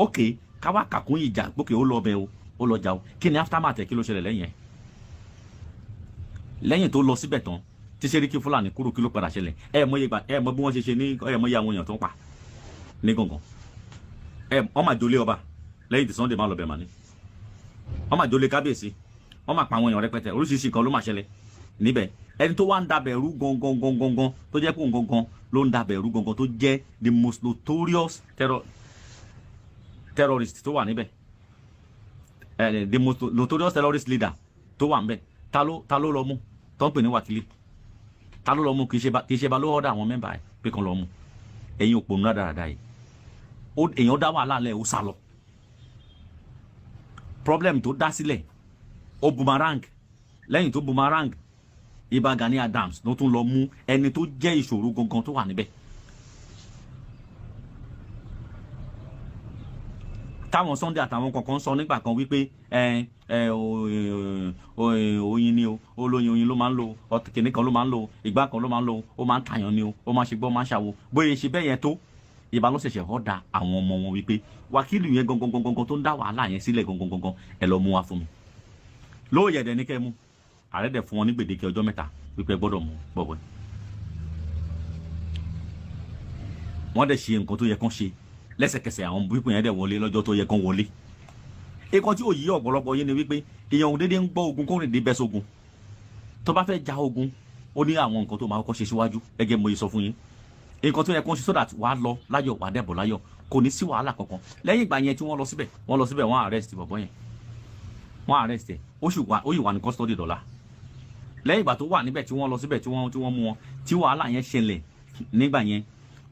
[SPEAKER 2] Ok, káwá kàkún ìjà gbókè ó lọ ọbẹ̀ o, ó lọ jà o. Kí ni aftermath ẹ̀, kí ló ṣẹlẹ̀ lẹ́yìn ẹ̀? Lẹ́yìn tó lọ síbẹ̀ tán tí Sẹ́ríkì Fúlàní kúrò, kí ló padà ṣẹlẹ̀? Ẹ mọ iye gbà, ẹ mọ bí wọ́n ṣe ṣe ní, ẹ mọ iye àwọn èèyàn tó ń pa ní gangan. Ẹ wọ́n máa jólé ọba lẹ́yìn tí Sunday máa lọ bẹ̀ mà ní. Wọ́n máa jólé kábíyèsí, wọ́n máa pa àwọn èèyàn rẹpẹtẹ, oríṣiríṣi nǹkan ló máa ṣẹlẹ̀ níbẹ̀. Ẹni tó wá ń dabẹ̀ rú gangan gangan gangan, tó jẹ́ pé òun gangan ló ń dabẹ̀ rú gangan, tó jẹ́ the most notorious terrorist tó wà níbẹ̀, the most notorious terrorist leader tó wà níbẹ̀, ta ló lọ mú tó ń pè ní Wákìlì? Ta ló lọ mú? Kì í ṣe ba ló order àwọn member ẹ̀ pé kan lọ mú. Ẹ̀yin òpònú rádaràda yìí, èèyàn dá wàhálà lẹ̀, ó sá lọ. Problem tó dá sílẹ̀, ó boomerang. Lẹ́yìn tó boomerang, Ìbà Gani Adams ló tún lọ mú ẹni tó jẹ́ ìṣòro gangan tó wà níbẹ̀. Táwọn Sunday àtàwọn kankan sọ nígbà kan wípé ẹ ẹ oyin ni o, olóyin oyin ló máa ń lò, kìnìún kan ló máa ń lò, ìgbà kan ló máa ń lò, ó máa ń tàyàn ni o, ó máa ń ṣe gbọ́, máa ń ṣàwo. Bóyá ṣe bẹ́ẹ̀ yẹn tó, Ìbà ló ṣẹ̀ṣẹ̀ order àwọn ọmọ wọn wípé Wákìlì yẹn gangan gangan tó ń dá wàhálà yẹn sílẹ̀ gangan gangan, ẹ lọ mú wá fún mi. Lóòyẹ̀ dẹ̀ ní kẹ́ mú. Ààrẹ dẹ̀ fún wọn ní gbèdéke ọjọ́ 3 wípé ẹ gbọ́dọ̀ mú bọ̀bọ̀. Wọ́n dẹ̀ ṣe nǹkan tó yẹ kán ṣe lẹ́sẹ̀kẹsẹ̀. Àwọn pípọ̀ yẹn dẹ̀ wọlé lọ́jọ́ tó yẹ kán wọlé. Nǹkan tí ò yí ọ̀pọ̀lọpọ̀ yín ni wípé èèyàn ò déédéé ń gbọ́ ogun kó rìn dé bẹ́ sógun. Tó bá fẹ́ ja ogun, ó ní àwọn nǹkan tó máa kọ́kọ́ ṣe síwájú. Gẹ́gẹ́ mo yẹ sọ fún yín, nǹkan tó yẹ kó ṣe so that wàá lọ láyọ̀, wàá dẹ̀ bọ̀ láyọ̀, kò ní sí wàhálà kankan. Lẹ́yìn ìgbà yẹn tí wọ́n lọ síbẹ̀, wọ́n lọ síbẹ̀, wọ́n arrest bọ̀bọ̀ yẹn, wọ́n arrest ẹ̀, ó sì wà, ó yìí wà ní custody dọ̀la. Lẹ́yìn ìgbà tó wà níbẹ̀ tí wọ́n lọ síbẹ̀, tí wọ́n mú wọn, tí wàhálà yẹn ṣẹlẹ̀ nígbà yẹn,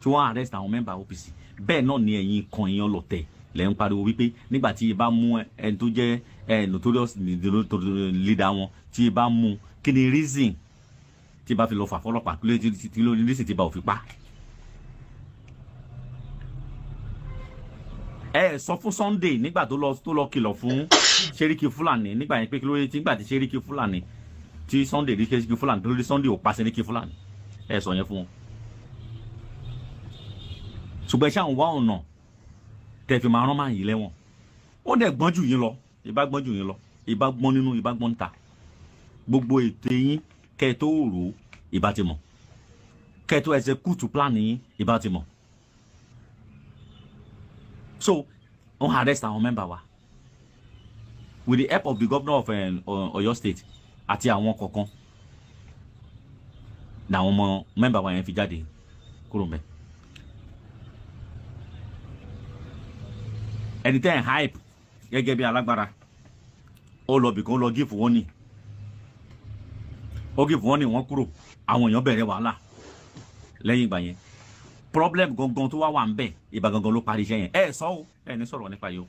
[SPEAKER 2] tí wọ́n arrest àwọn member OPC, bẹ́ẹ̀ náà ni ẹ̀yin kan èèyàn lọ̀tẹ̀ lẹ́ ń pariwo wípé nígbà tí ibà mú ẹni tó jẹ́ ẹ notorious leader wọn, tí ibà mú, kí ni reason tí ibà fi lọ fà fọlọ́pàá? Kí ló ní reason tí ibà ò fi pa? Ẹ sọ fún Sunday nígbà tó lọ kìlọ̀ fún Sẹ́ríkì Fúlàní nígbà yẹn pé kí ló dé tí nígbà tí Sẹ́ríkì Fúlàní, tí Sunday rí Sẹ́ríkì Fúlàní, kí ló dé Sunday ò pa Sẹ́ríkì Fúlàní? Ẹ sọ yẹn fún wọn. Ṣùgbọ́n ẹ ṣáà ń wá ọ̀nà tẹ́ fi máa rán máa yìí lẹ́wọ̀n. Ó dẹ̀ gbọ́n jù yín lọ. Ìbá gbọ́n jù yín lọ, ìbá gbọ́n nínú, ìbá gbọ́n níta. Gbogbo ètò yín, kẹ́ ẹ tó rò ó, ìbá ti mọ̀. Kẹ́ ẹ tó execute plan yín, ìbá ti mọ̀. So wọ́n arrest àwọn member wa with the help of the governor of Oyo State àti àwọn kọ̀ọ̀kan làwọn ọmọ member wa yẹn fi jáde kúrò mbẹ̀. Ẹni tẹ́ ẹ̀ hype gẹ́gẹ́ bí alágbára, ó lọ bìkan, ó lọ give warning, ó give warning, wọ́n kúrò. Àwọn èèyàn bẹ̀rẹ̀ wàhálà lẹ́yìn ìgbà yẹn. Problem gangan tó wá wà ń bẹ̀, Ìbà gangan ló parí iṣẹ́ yẹn. Ẹ sọ o, ẹ ní sọ̀rọ̀ nípa yìí o.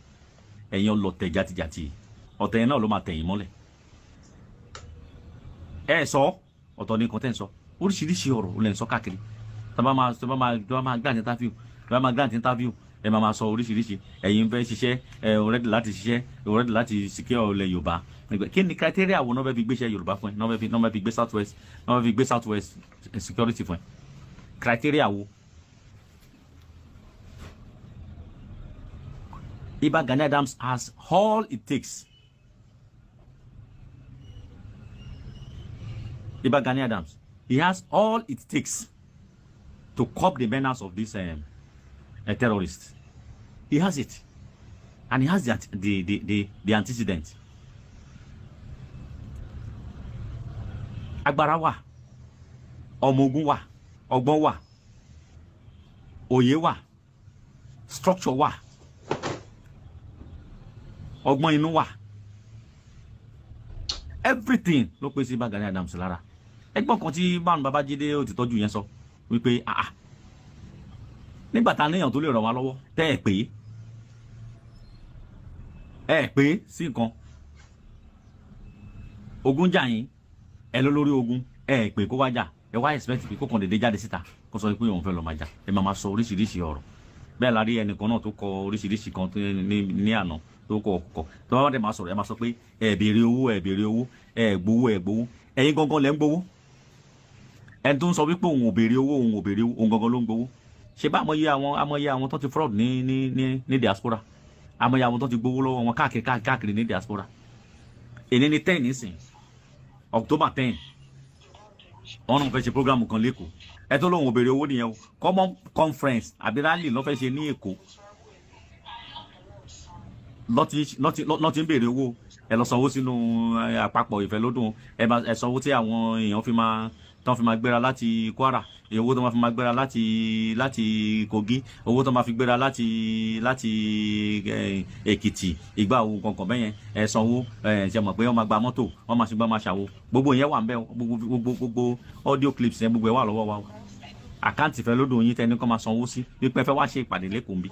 [SPEAKER 2] Ẹ̀yin ọlọ́tẹ̀ játijàti, ọ̀tẹ̀ yẹn náà ló máa tẹ̀yìn mọ́lẹ̀. Ẹ sọ ọ̀tọ̀ ní nǹkan tẹ́ ń sọ, oríṣiríṣi ọ̀rọ̀ lẹ́ ń sọ káàkiri. Tó bá máa grant interview, tó bá máa grant interview, ẹ máa máa sọ oríṣiríṣi. Ẹ̀yin fẹ́ ṣiṣẹ́, ẹ ready láti ṣiṣẹ́, ẹ ready láti secure ilẹ̀ Yorùbá. Kí ni criteria wo náà fẹ́ fi gbéṣẹ́ Yorùbá fún ẹ, náà fẹ́ fi gbé South West, náà fẹ́ fi gbé South West security fún ẹ? Criteria wo? Iba Gani Adams has all it takes. Iba Gani Adams, he has all it takes to curb the menace of these terrorists. He has it. And he has the antecedent. Agbára wà, ọmọ ogun wà, ọgbọ́n wà, òye wà, structure wà, ọgbọ́n inú wà, everything ló pèsè Ìbà Gani Adams lára. Ẹ̀gbọ́n kan tí báwọn Babájídé ó ti tọ́jú yẹn sọ wípé ah, nígbà tá a níyàn tó lè ràn wá lọ́wọ́, tẹ́ ẹ̀ pé ẹ pé sí nǹkan ogun jà yín, ẹ lọ lórí ogun, ẹ pé kó wá jà, ẹ wá expect pé kó kàn déédéé jáde síta kó sọ pé òun fẹ́ lọ máa jà. Ẹ máa máa sọ oríṣiríṣi ọ̀rọ̀. Bẹ́ẹ̀ la rí ẹnìkan náà tó kọ oríṣiríṣi kan ní àná tó kọ ọkọ tó bá wà dé máa sọ̀rọ̀. Ẹ máa sọ pé ẹ béèrè owó, ẹ béèrè owó, ẹ gbowó, ẹ gbowó. Ẹ̀yin gangan lẹ ń gbowó. Ẹni tó ń sọ wípé òun ò béèrè owó, òun ò béèrè owó, òun gangan ló ń gbowó. Ṣe bá àmọye àwọn, àmọye àwọn tó ti fraud ní diaspora, àmọye àwọn tó ti gbowó lọ́wọ́ wọn káàkiri káàkiri káàkiri ní diaspora. Èní ní 10 nísìn, October 10, wọn náà fẹ́ ṣe program kan l'Ékòó. Ẹ tó lóun ò béèrè owó nìyẹn o. Common conference àbí rally ló fẹ́ ṣe ní Èkó, lọ́tí ń béèrè owó. Ẹ lọ sanwó sínú àpapọ̀ ìfẹ́lódùn, ẹ máa ẹ sanwó tí àwọn èèyàn fi máa tán fi máa gbéra láti Kwara, owó tó máa fi máa gbéra láti Kogi, owó tó máa fi gbéra láti Èkìtì, ìgbà wo kankan bẹ́yẹn. Ẹ sanwó, ẹ ṣe mọ̀ pé wọ́n máa gba mọ́tò, wọ́n máa ṣe gbá, máa ṣàwo. Gbogbo yẹn wà ń bẹ̀. Gbogbo audio clips yẹn, gbogbo ẹ̀ wà lọ́wọ́ wa o. Account ìfẹ́lódùn yín tẹni kọ́ máa sanwó sí wípé ẹ fẹ́ wá ṣe ìpàdé l'Ékòó ń bí,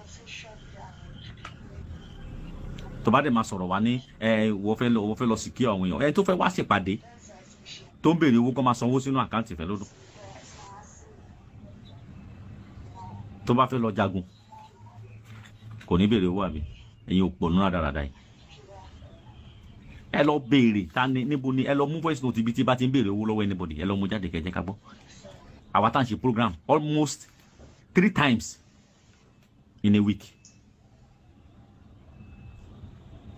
[SPEAKER 2] tó bá dẹ̀ máa sọ̀rọ̀ wá ní ẹ wọ́n fẹ́ lọ sí kí àwọn èèyàn, ẹ tó fẹ́ wá ṣèpàdé tó ń béèrè owó kó máa sanwó sínú account ìfẹ́lódùn, tó bá fẹ́ lọ jagun kò ní béèrè owó, àbí? Ẹ̀yin ò pọ̀ nínú rádaràda yìí. Ẹ lọ béèrè ta ni, níbo ni? Ẹ lọ mú voice note ibi tí bá ti ń béèrè owó lọ́wọ́ anybody, ẹ lọ mú jáde kẹjẹ ká gbọ́. Àwa tá à ń ṣe program almost three times in a week,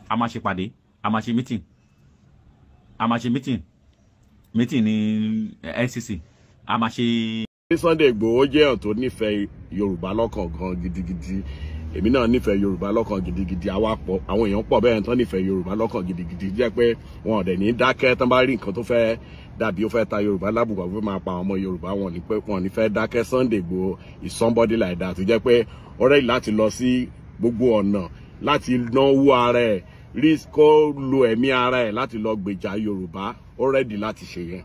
[SPEAKER 2] a máa ṣe pàdé, a máa ṣe meeting, a máa ṣe meeting ní NCC, a máa ṣe.
[SPEAKER 3] Sunday Igboho jẹ́ èèyàn tó nífẹ̀ẹ́ Yorùbá lọ́kàn gan gidigidi. Èmi náà nífẹ̀ẹ́ Yorùbá lọ́kàn gidigidi. Àwa pọ̀, àwọn èèyàn pọ̀ bẹ́ẹ̀ tán nífẹ̀ẹ́ Yorùbá lọ́kàn gidigidi, jẹ́ pé wọn ò dẹ̀ ní dákẹ́ tán bá rí nǹkan tó fẹ́ dàbí ó fẹ́ ta Yorùbá lábùkù àbí máa pa àwọn ọmọ Yorùbá, wọn ní pé wọn ní fẹ́ dákẹ́. Sunday Igboho is somebody like that, tó jẹ́ pé ó ready láti lọ sí gbogbo ọ̀nà láti náwó ara ẹ̀ rí, kó lo ẹ̀mí ara ẹ̀ láti lọ gbèjà Yorùbá. Ó ready láti ṣe yẹn.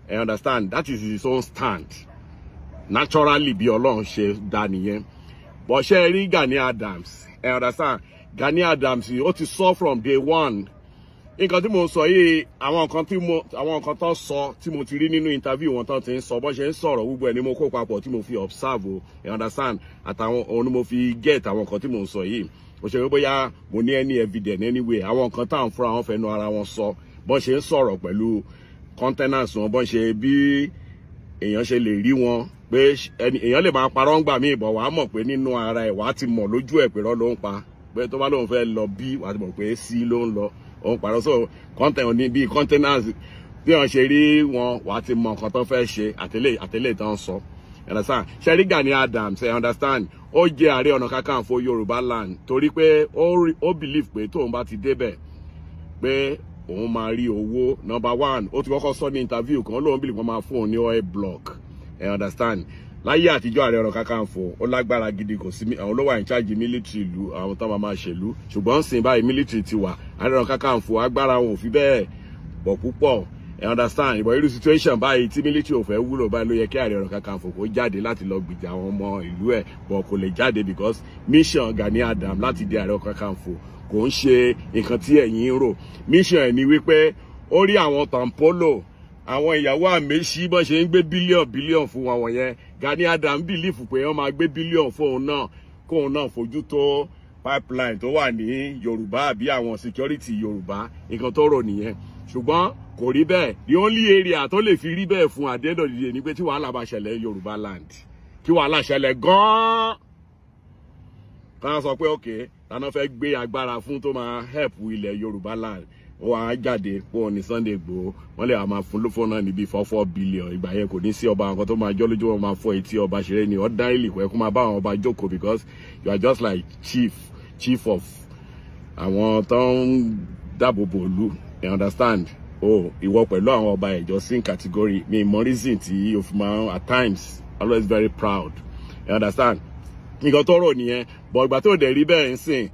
[SPEAKER 3] I understand, that is his own stand naturally, bí Ọlọ́run ṣe dá nìyẹn. But ṣe rí Gani Adams, ẹ understand, Gani Adams, ó ti sọ from day one. Nǹkan tí mo sọ yìí, àwọn nǹkan tó sọ tí mo ti rí nínú interview wọn tó ti ń sọ, bó ṣe ń sọ̀rọ̀, gbogbo ẹ̀ ni mo kó papọ̀ tí mo fi observe o. Ẹ understand, àtàwọn òun ni mo fi get àwọn nǹkan tí mo sọ yìí. Ó ṣe pé bóyá mo ní any evidence anyway. Àwọn nǹkan táwọn fúnra wọn fẹnu ara wọn sọ, bó ṣe ń sọ̀rọ̀ pẹ̀lú countenance wọn, bó ṣe bí èèyàn ṣe lè rí wọn pé èèyàn lè máa parọ́ ń gbà míì bọ̀, wàá mọ̀ pé nínú ara ẹ̀, wàá ti mọ̀ lójú ẹ̀ pé rọ́ ló ń pa, pé tó bá lóun fẹ́ lọ bí, wàá ti mọ̀ pé sí ló ń lọ, òun parọ́. So content ní bíi countenance bí wọ́n ṣe rí wọn, wàá ti mọ̀ nǹkan tó fẹ́ ṣe àtẹlẹ́ àtẹlẹ́ tó ń sọ. You understand? Ṣé rí Gani Adams, ẹ understand, ó jẹ́ Ààrẹ Ọ̀nà Kakanfò Yorùbá land torí pé ó believe pé tóun bá ti débẹ̀ pé òun máa rí owó. Number one, ó ti kọ́kọ́ sọ ní interview kan, lóun believe wọ́n máa fún òun ní oil block. Ẹ understand, láyé àtijọ́, Ààrẹ Ọ̀nà Kakanfò ó lágbára gidi, kò sí àwọn ló wà in charge military ìlú, àwọn tó máa máa ṣèlú. Ṣùgbọ́n sìn báyìí, military ti wà, Ààrẹ Ọ̀nà Kakanfò agbára wọn ò fi bẹ́ẹ̀ pọ̀ púpọ̀. Ẹ understand, ìbọn irú situation báyìí tí military ò fẹ́ wúlò báyìí, ló yẹ kí Ààrẹ Ọ̀nà Kakanfò kó jáde láti lọ gbìjà àwọn ọmọ ìlú ẹ̀, but kò lè jáde because mission Gani Adams láti di Ààrẹ Ọ̀nà Kakanfò kò ń ṣe nǹkan tí ẹ̀yin ń rò. Mission ẹ̀ ni wípé ó rí àwọn Tompolo, àwọn ìyàwó àmẹ́sí, bọ́n ṣe ń gbé billion billion fún wọn wọ̀nyẹn. Gani Adams believe pé wọ́n máa gbé billion fóun náà, kóun náà fojú tó pipeline tó wà ní Yorùbá àbí àwọn security Yorùbá. Nǹkan tó rò nìyẹn, ṣùgbọ́n kò rí bẹ́ẹ̀. The only area tó lè fi rí bẹ́ẹ̀ fún at the end of the day ni pé tí wàhálà bá ṣẹlẹ̀ Yorùbá land, kí wàhálà ṣẹlẹ̀ gan-an, ká sọ pé ok, tàná fẹ́ gbé agbára fún tó máa help ilẹ̀ Yorùbá land, ó wàá jáde pọ̀ ní Sunday Igboho. Wọ́n lè máa fún lófò náà níbi 4 4 billion. Ìgbà yẹn, kò ní sí ọba nǹkan tó máa jọ́ lójú, wọn máa fọ́ etí ọba ṣeré ni. Ordinarily, kò yẹ kó máa bá àwọn ọba jókòó because you are just like chief of àwọn tó ń dáàbò bò ìlú. You understand? Oh, ìwọ pẹ̀lú àwọn ọba ìjọ same category mi. Mọ reason tí o fi máa at times always very proud. You understand? Nǹkan tó rò nìyẹn, but ìgbà tó dẹ̀ rí bẹ́ẹ̀ ń sìn,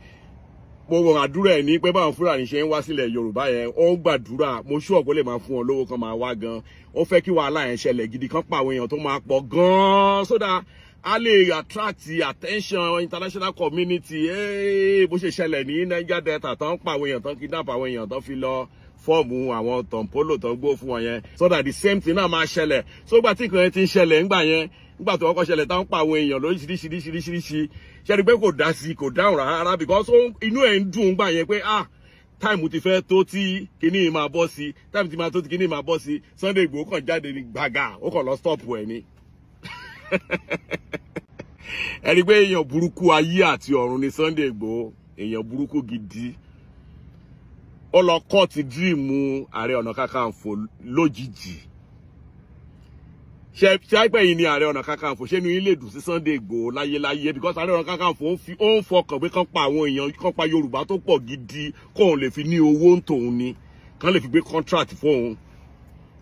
[SPEAKER 3] gbogbo àdúrà ẹ̀ ní pé báwọn Fúlàní ṣe ń wá sílẹ̀ Yorùbá yẹn, ó ń gbàdúrà. Mo ṣú ọ̀pọ̀ lè máa fún wọn lówó kan máa wá gan. Ó fẹ́ kí wàhálà yẹn ṣẹlẹ̀ gidi, kan pa àwọn èèyàn tó máa pọ̀ gan, so that a lè attract attention international community. Hey, bó ṣe ṣẹlẹ̀ ní Niger Delta, tó ń pa àwọn èèyàn, tó ń kidnap àwọn èèyàn, tó fi lọ form àwọn Tompolo tó ń gbó fún wọn yẹn, so that the same thing náà máa ṣẹlẹ̀. So gbà tí nǹkan yẹn ti ń ṣẹlẹ̀ ńgbà yẹn, nígbà tó kọ́kọ́ ṣẹlẹ̀, táwọn pa àwọn èèyàn lóríṣiríṣiríṣiríṣi, ṣe ni pé kò dá sí, kò dáhùn rárá, because inú ẹ̀ ń dùn gbà yẹn pé ah. Time ti fẹ́ tó tí kinní máa bọ́ sí, time ti máa tó tí kinní máa bọ́ sí. Sunday Igboho kàn jáde ní gbàgà, ó kàn lọ stop ẹ̀ ni. Ẹ rí i pé èèyàn burúkú ayé àti ọ̀run ni Sunday Igboho, èèyàn burúkú gidi. Ó lọ cut dream Ààrẹ Ọ̀nà Kakanfò lójijì. Ṣé àìpẹ́ yìí ni Ààrẹ Ọ̀nà Kakanfò, ṣé inú yín lè dùn sí Sunday Igboho láyéláyé? Because Ààrẹ Ọ̀nà Kakanfò ó ń fọkàn pé kán pa àwọn èèyàn, kán pa Yorùbá tó pọ̀ gidi, kóun lè fi ní owó ń tòun ni, kán lè fi gbé contract fóun,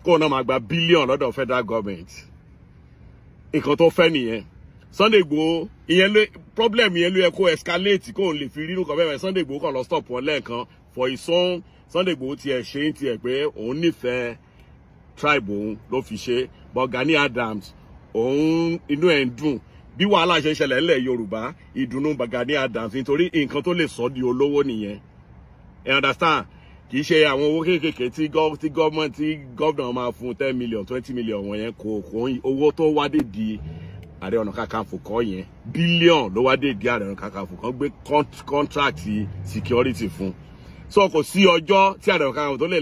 [SPEAKER 3] kóun náà máa gba billion lọ́dọ̀ federal government. Nǹkan tó fẹ́ nìyẹn. Sunday Igboho, ìyẹn ló problem, yẹn ló yẹ kó escalate kóun lè fi rírun kan bẹ́ẹ̀. Sunday Igboho kàn lọ stop wọn lẹ́ẹ̀kan for his own. Sunday Igboho tiẹ̀ ṣe ń tiẹ̀ pé òun nífẹ̀ẹ́ tribe òun ló fi ṣe, but Gani Adams, òun inú ẹ̀ ń dùn bí wàhálà ṣe ń ṣẹlẹ̀ ńlẹ̀ Yorùbá. Ìdùnnú Gani Adams, nítorí nǹkan tó lè sọ di olówó nìyẹn. You understand? Kì í ṣe àwọn owó kéékèèké tí gọ́ọ̀mọ̀ntì, tí governor máa fún 10 million, 20 million wọ̀nyẹn. Kò owó tó wá dé di Ààrẹ Ọ̀nà Kakanfò kọ́ yẹn, billion ló wá dé di Ààrẹ Ọ̀nà Kakanfò kan gbé contract security fún. So kò sí ọjọ́ tí Ààrẹ Ọ̀nà Kakanfò tó lè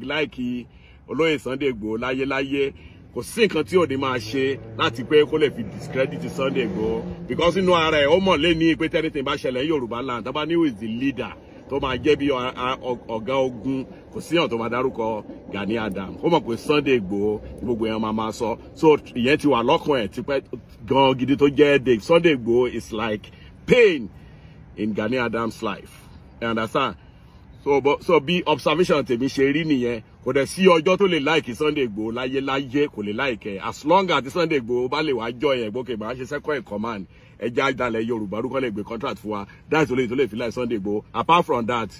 [SPEAKER 3] like olóyè Sunday Igboho láyéláyé. Kò sí nǹkan tí ò ní máa ṣe láti pé kó lè fi discredit Sunday Igboho, because inú ara ẹ̀ ó mọ̀ lé ní pé anything bá ṣẹlẹ̀ ní Yorùbá land, tó bá ní who is the leader tó máa jẹ́ bí ọ̀gá ogun, kò síyàn tó máa dárúkọ Gani Adams. Ó mọ̀ pé Sunday Igboho ní gbogbo èèyàn máa máa sọ. So ìyẹn ti wà lọ́kàn ẹ̀ tipẹ́ gan gidi tó jẹ́ headache. Sunday Igboho is like pain in Gani Adams' life, you understand? So but, so bí observation tèmi ṣe rí nìyẹn. Kò dẹ̀ sí ọjọ́ tó lè like Sunday Igboho láyé láyé, kò lè like ẹ̀. As long as Sunday Igboho bá lè wá jọ yẹn gbókè máa ṣe second in command, ẹja dalẹ̀ Yorùbá rúkọ́ lè gbé contract fún wa, that's only tó lè fi like Sunday Igboho. Apart from that,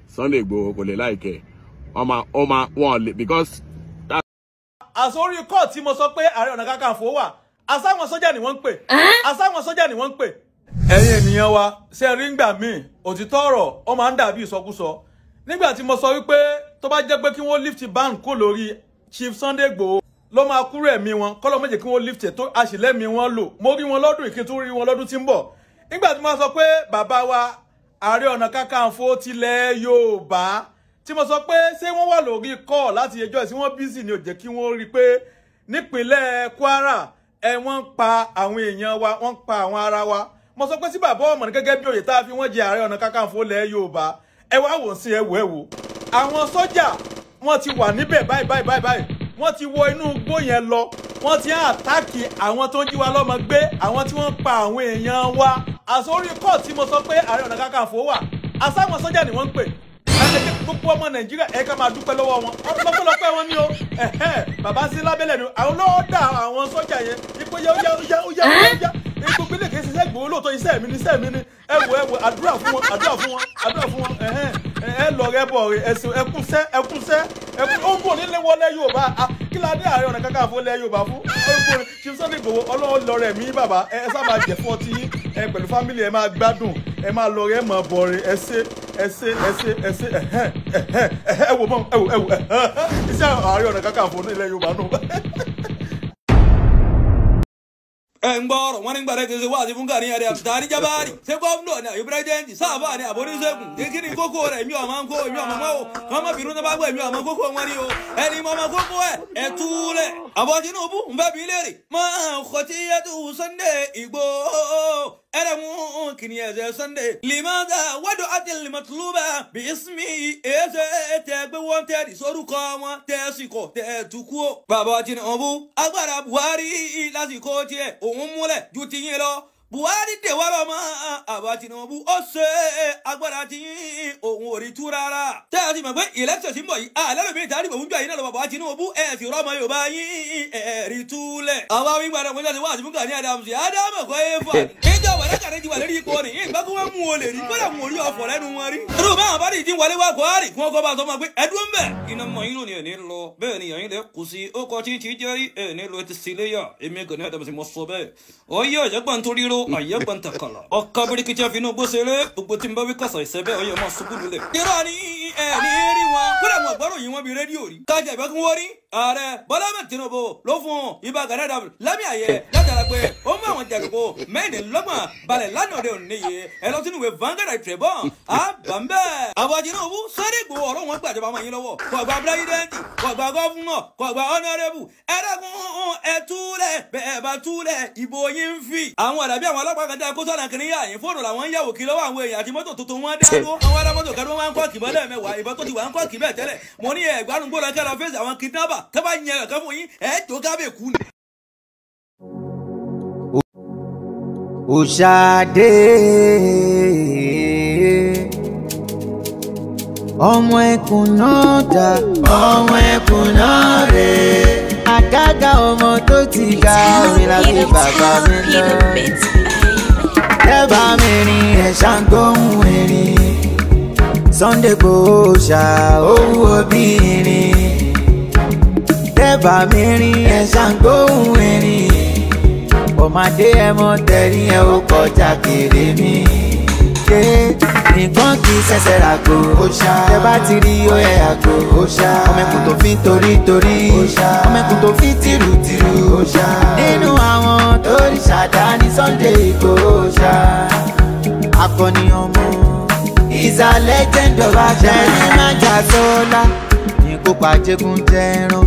[SPEAKER 3] Sunday Igboho kò lè like ẹ̀. Ọmọ ọmọ wọn lè because
[SPEAKER 4] Àsórí kọ́ọ̀ tí mo sọ pé Ààrẹ Ọ̀nà Kakanfò wà, àsáwọn sójà ni wọ́n ń pè, àsáwọn sójà ni wọ́n ń pè. Ẹ̀yin ènìyàn wa, ṣe rí ngbà míì, òtítọ́ ọ̀rọ̀ ó máa ń dàbí ìsọkúsọ. Nígbà tí mo sọ wípé tó bá jẹ́ pé kí wọ́n lift ban kó lórí Chief Sunday Igboho ló máa kúrò ẹ̀mí wọn, kọ́lọ́ méje kí wọ́n lift ẹ̀ tó àṣìlẹ́mí wọn lò. Mo rí wọn lọ́dún ìkí, tún rí wọn lọ́dún tí ń bọ̀. Nígbà tí mo sọ pé bàbá wa Ààrẹ Ọ̀nà Kakanfò tilẹ̀ Yorùbá, tí mo sọ pé ṣé wọ́n wà lórí kọ́ láti ẹjọ́ ẹ̀ sí, wọ́n busy ni ò jẹ́ kí wọ́n rí i pé nípínlẹ̀ Kwara ẹ wọ́n ń pa àwọn èèyàn wa, wọ́n ń pa àwọn ara wa. Mo sọ pé sí bàbá ọmọ ní gẹ́gẹ́ bí oyè tá a fi wọ́n jẹ Ààrẹ Ọ̀nà Kakanfò lẹ̀ Yorùbá, ẹ wá wò sí, ẹ wò, ẹ wò, àwọn sọ́jà wọ́n ti wà níbẹ̀ báyìí báyìí báyìí báyìí. Wọ́n ti wọ inú igbó yẹn lọ, wọ́n ti ń attack àwọn tó ń jí wa lọ́mọ gbé, àwọn tí wọ́n ń pa àwọn èèyàn wa. Àsórí kọ́ tí mo sọ pé Ààrẹ Ọ̀nà Kakanfò wà, àsáwọn sọ́jà ni wọ́n ń pè. Ẹ gbogbo ọmọ Nàìjíríà, ẹ ká máa dúpẹ́ lọ́wọ́ wọn, ọpẹ́lọpẹ́ wọn ni o. Bàbá sí lábẹ́lẹ̀ ni àwọn lọ́ọ́ dà àwọn sọ́jà yẹn ipò yá ó yá ó yá ó yá ó yá. Gbogbo ilé kìí ṣiṣẹ́ Ìgbòho lóòótọ́, iṣẹ́ mi ni, iṣẹ́ mi ni. Ẹ wò, ẹ wò, àdúrà fún wọn, àdúrà fún wọn, àdúrà fún wọn. Ẹ lọ rẹ bọ̀ rẹ, ẹsùn ẹkúnṣẹ́ ẹkúnṣẹ́ ẹkún ogun onílé wọlé Yorùbá. Kí la ní Ààrẹ Ọ̀nà Kakanfò lẹ Yorùbá fún ogun? Chief Sunday Igboho, Ọlọ́run lọ rẹ̀ mí bàbá. Ẹ sá máa jẹ̀ fún ọtí yín ẹ pẹ̀lú family, ẹ máa gbádùn, ẹ máa lọ rẹ mọ̀ bọ̀ rẹ. Ẹ ṣé, ẹ ṣé, ẹ ṣé, ẹ ṣé. Ẹhẹ́n ẹhẹ́n, ẹ wò mọ́, ẹ wò, ẹ wò, iṣẹ́ Ààrẹ Ọ̀nà Kakanfò ní ilẹ̀ Yorùbá nù.
[SPEAKER 5] Ẹ ń gbọ́ ọ̀rọ̀ wọn ní gbàdé kìí ṣe wáàsí fún Gani Adams tàrí jábárì. Ṣé gómìnà ní àbí president sáàbà ní àbóríṣègùn kí ni kókó rẹ̀? Èmi ọ̀mà ń kó, èmi ọ̀mà mọ́ o. Kọ́ mọ́ bínú tó bá gbọ́, èmi ọ̀mà kókó wọn ni o. Ẹni mọ́ ọmọ kókó ẹ̀ ẹ̀ túlẹ̀. Àbọ̀ Tinubu ń fẹ́ bí léèrè mọ́ ọkọ̀ tí yẹ tó Sunday Igboho ẹlẹ́mú kìnìún ẹ̀sẹ̀ Sunday limada wẹ́dọ̀ àti limatuluba bí ismi ẹ̀ẹ́sẹ̀ tẹ́ gbé wọ́n tẹ́ di sórúkọ wọn tẹ́ sì kọ̀ tẹ́ tukú o. Bàbá Tinubu, agbára Buhari lásìkò tiẹ̀ òun múlẹ̀ ju tiyín lọ. Buhari dè wá lọ́mọ, àbá Tinubu ó ṣe agbára tiyín òun ò rí tú rárá. Tẹ́ ẹ ti mọ̀ pé election tí ń bọ̀ yìí alẹ́ lómi ìta àdìbò ń jọ yìí náà lọ. Bàbá Tinubu, ẹ̀ sì rọ́mọ Yorùbá yín ẹ̀ rí túlẹ̀. Àwa wí gbàdọ̀ kó jáde wá àti fún Gani Adams Ádámù kọ́ ẹ fà. Ìjọ wàlẹ́ kàdé ti wà lórí ipò ni ìgbà kó wọ́n mú o lè rí kódà mú orí ọ̀fọ̀ lẹ́nu wọn rí. Irú báwọn bá dì tí ń wọlé wá Buhari kí wọ́n kọ́ bá sọ ma pé ẹdún ń bẹ̀. Iná mọ̀ yín lónìí ẹ̀ ní lọ bẹ́ẹ̀ ni ẹ̀yin lè kù sí ó kọ́ tí ń ti jẹ́rí ẹ̀ ní lọ ti sí léyà. Èmi Gani Adams mo sọ bẹ́ẹ̀. Ọyẹ́ ọ̀jẹ̀gbọ́n torí ro àyẹ̀gbọ́n takàlà. Ọkọ birikiti àfinú gbóṣeré gbogbo tí ń bá wí kàṣà ìṣẹ́ bẹ́ẹ̀ ọyẹ́ máa ṣubú lulẹ̀. Irọ́ ni, ẹ̀ ní rí wọn kódà wọn gbọ́rọ̀ yìí wọn bí rédíò rí. Kájà ìbá kí wọ́n rí ààrẹ Bọ́lá Ahmed Tinubu ló fún Ìbà Gani Adams lámì àyẹ látara. pé ó mú àwọn jàǹdùkú 24 balẹ̀ lánàá òde òní yìí ẹ lọ sínú ìwé Vanguard Tribune àbàmbẹ́. Àwọn Tinubu Sunday Igboho ọ̀rọ̀ wọn gbàjọba mọ́ yín lọ́wọ́ kò gba pírẹ́sidẹ́ǹtì kò gba gọ́fúnà kò gba ọ̀nàrẹ́bù ẹ̀ẹ́dẹ́gùn ẹ̀túlẹ̀ bẹ́ẹ̀ bá túlẹ̀ ìbò yín ń fi. Àwọn àdàbí àwọn ọlọ́pàá kan tẹ́ kó sọ̀nà kiri yà yín fóònù làwọn ń yàwó kí lọ́wọ́ àwọn èèyàn àti mọ́tò tuntun wọn dá dúró. Àwọn ará mọ́tò kan wọn ń kọ́ kìbọn lẹ́ẹ̀mẹ́wàá ìbọn tó ti wà ń kọ́ kì bẹ́ẹ̀ tẹ́lẹ̀. Mo ní ẹ̀gbárùn gbọ́dọ̀ kẹ́lọ fèsì àwọn kidnapper tẹ́ bá yẹn ẹ̀kan fún yín ẹ̀ tó kábẹ̀ kú ni.
[SPEAKER 6] Òṣàdé ọmọ ẹkùn náà dà ọmọ ẹkùn náà rè àgàgà ọmọ tó ti ga orin láti bàbá mi lọ. Tẹ́bà mi rìn ẹ̀ṣá ń gbóhùn erin Sunday Igboho ṣá owó bí irin. Tẹ́bà mi rìn ẹ̀ṣá ń gbóhùn erin ọmọdé ẹ mọ tẹ̀rí ẹ ó kọjá kéré mi. Ṣé nǹkan kì í ṣẹ̀ṣẹ̀ ràgò òṣà tẹ bá ti rí ó yẹ àgò òṣà ọmọ ẹkùn tó fi torí torí òṣà ọmọ ẹkùn tó fi tìrù tìrù òṣà nínú àwọn tó rí ṣàdá ní Sunday Igboho ṣá akọni ọmọ ìsàlẹ̀ jẹ́ńdọ̀bà jẹ́ni májà sọ́lá ní kó pàjẹ́gùn jẹ́ran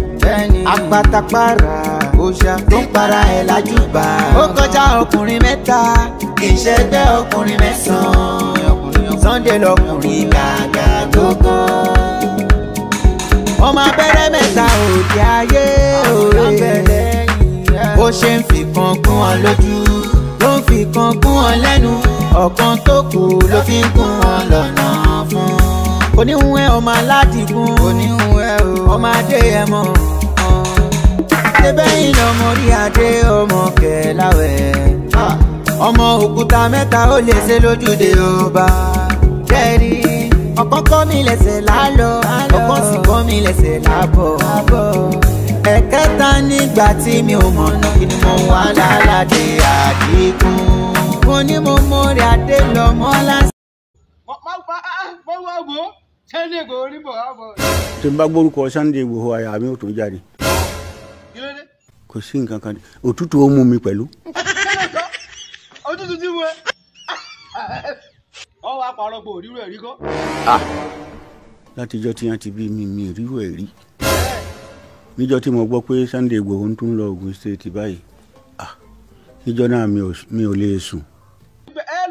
[SPEAKER 6] apátápàrà òṣà tó ń para ẹ̀ lájúbà ó kọjá ọkùnrin mẹ́ta kì í ṣẹgbẹ́ ọkùnrin mẹ́sàn-án Sunday lọkùnrin gàgà gógó ọmọ abẹ́rẹ́ mẹ́ta òde ayé òwe bó ṣe ń fi kan gún wọn lójú ló ń fi kan gún wọn lẹ́nu ọ̀kan tó kù ló fi ń gún wọn lọ́nà fún. Oníhun ẹ ọmọ aládìgún oníhun ẹ ọmọ adé ẹ mọ̀ débẹ̀yìn lọmọ orí adé ọmọ kẹláwẹ̀ ọmọ òkúta mẹ́ta ó lè ṣe lójúde ọba jẹ́rí ọ̀kan kọ́ mi lẹ́sẹ̀ lálọ́ ọ̀kan sì kọ́ mi lẹ́sẹ̀ lábọ̀ ẹ̀kẹta nígbà tí mi ò mọ̀nà kí ni mo wà lálàdé àdínkù mo ní mo mórí adé lọ́mọ lásán.
[SPEAKER 7] Tí n bá gbórúkọ Sunday Igboho àyà mi ò tún jáde kò sí nǹkan kan òtútù ó mú mi pẹ̀lú.
[SPEAKER 8] Òtútù tí mo ẹ ọ wá pàrọ̀ pé òrírò ẹ̀rí kọ́.
[SPEAKER 7] Látijọ́ tí wọ́n ti bí mi mi ìrírò ẹ̀rí níjọ́ tí mo gbọ́ pé Sunday Igboho ń tún lọ Ògùn State báyìí níjọ́ náà mi ò lè sùn.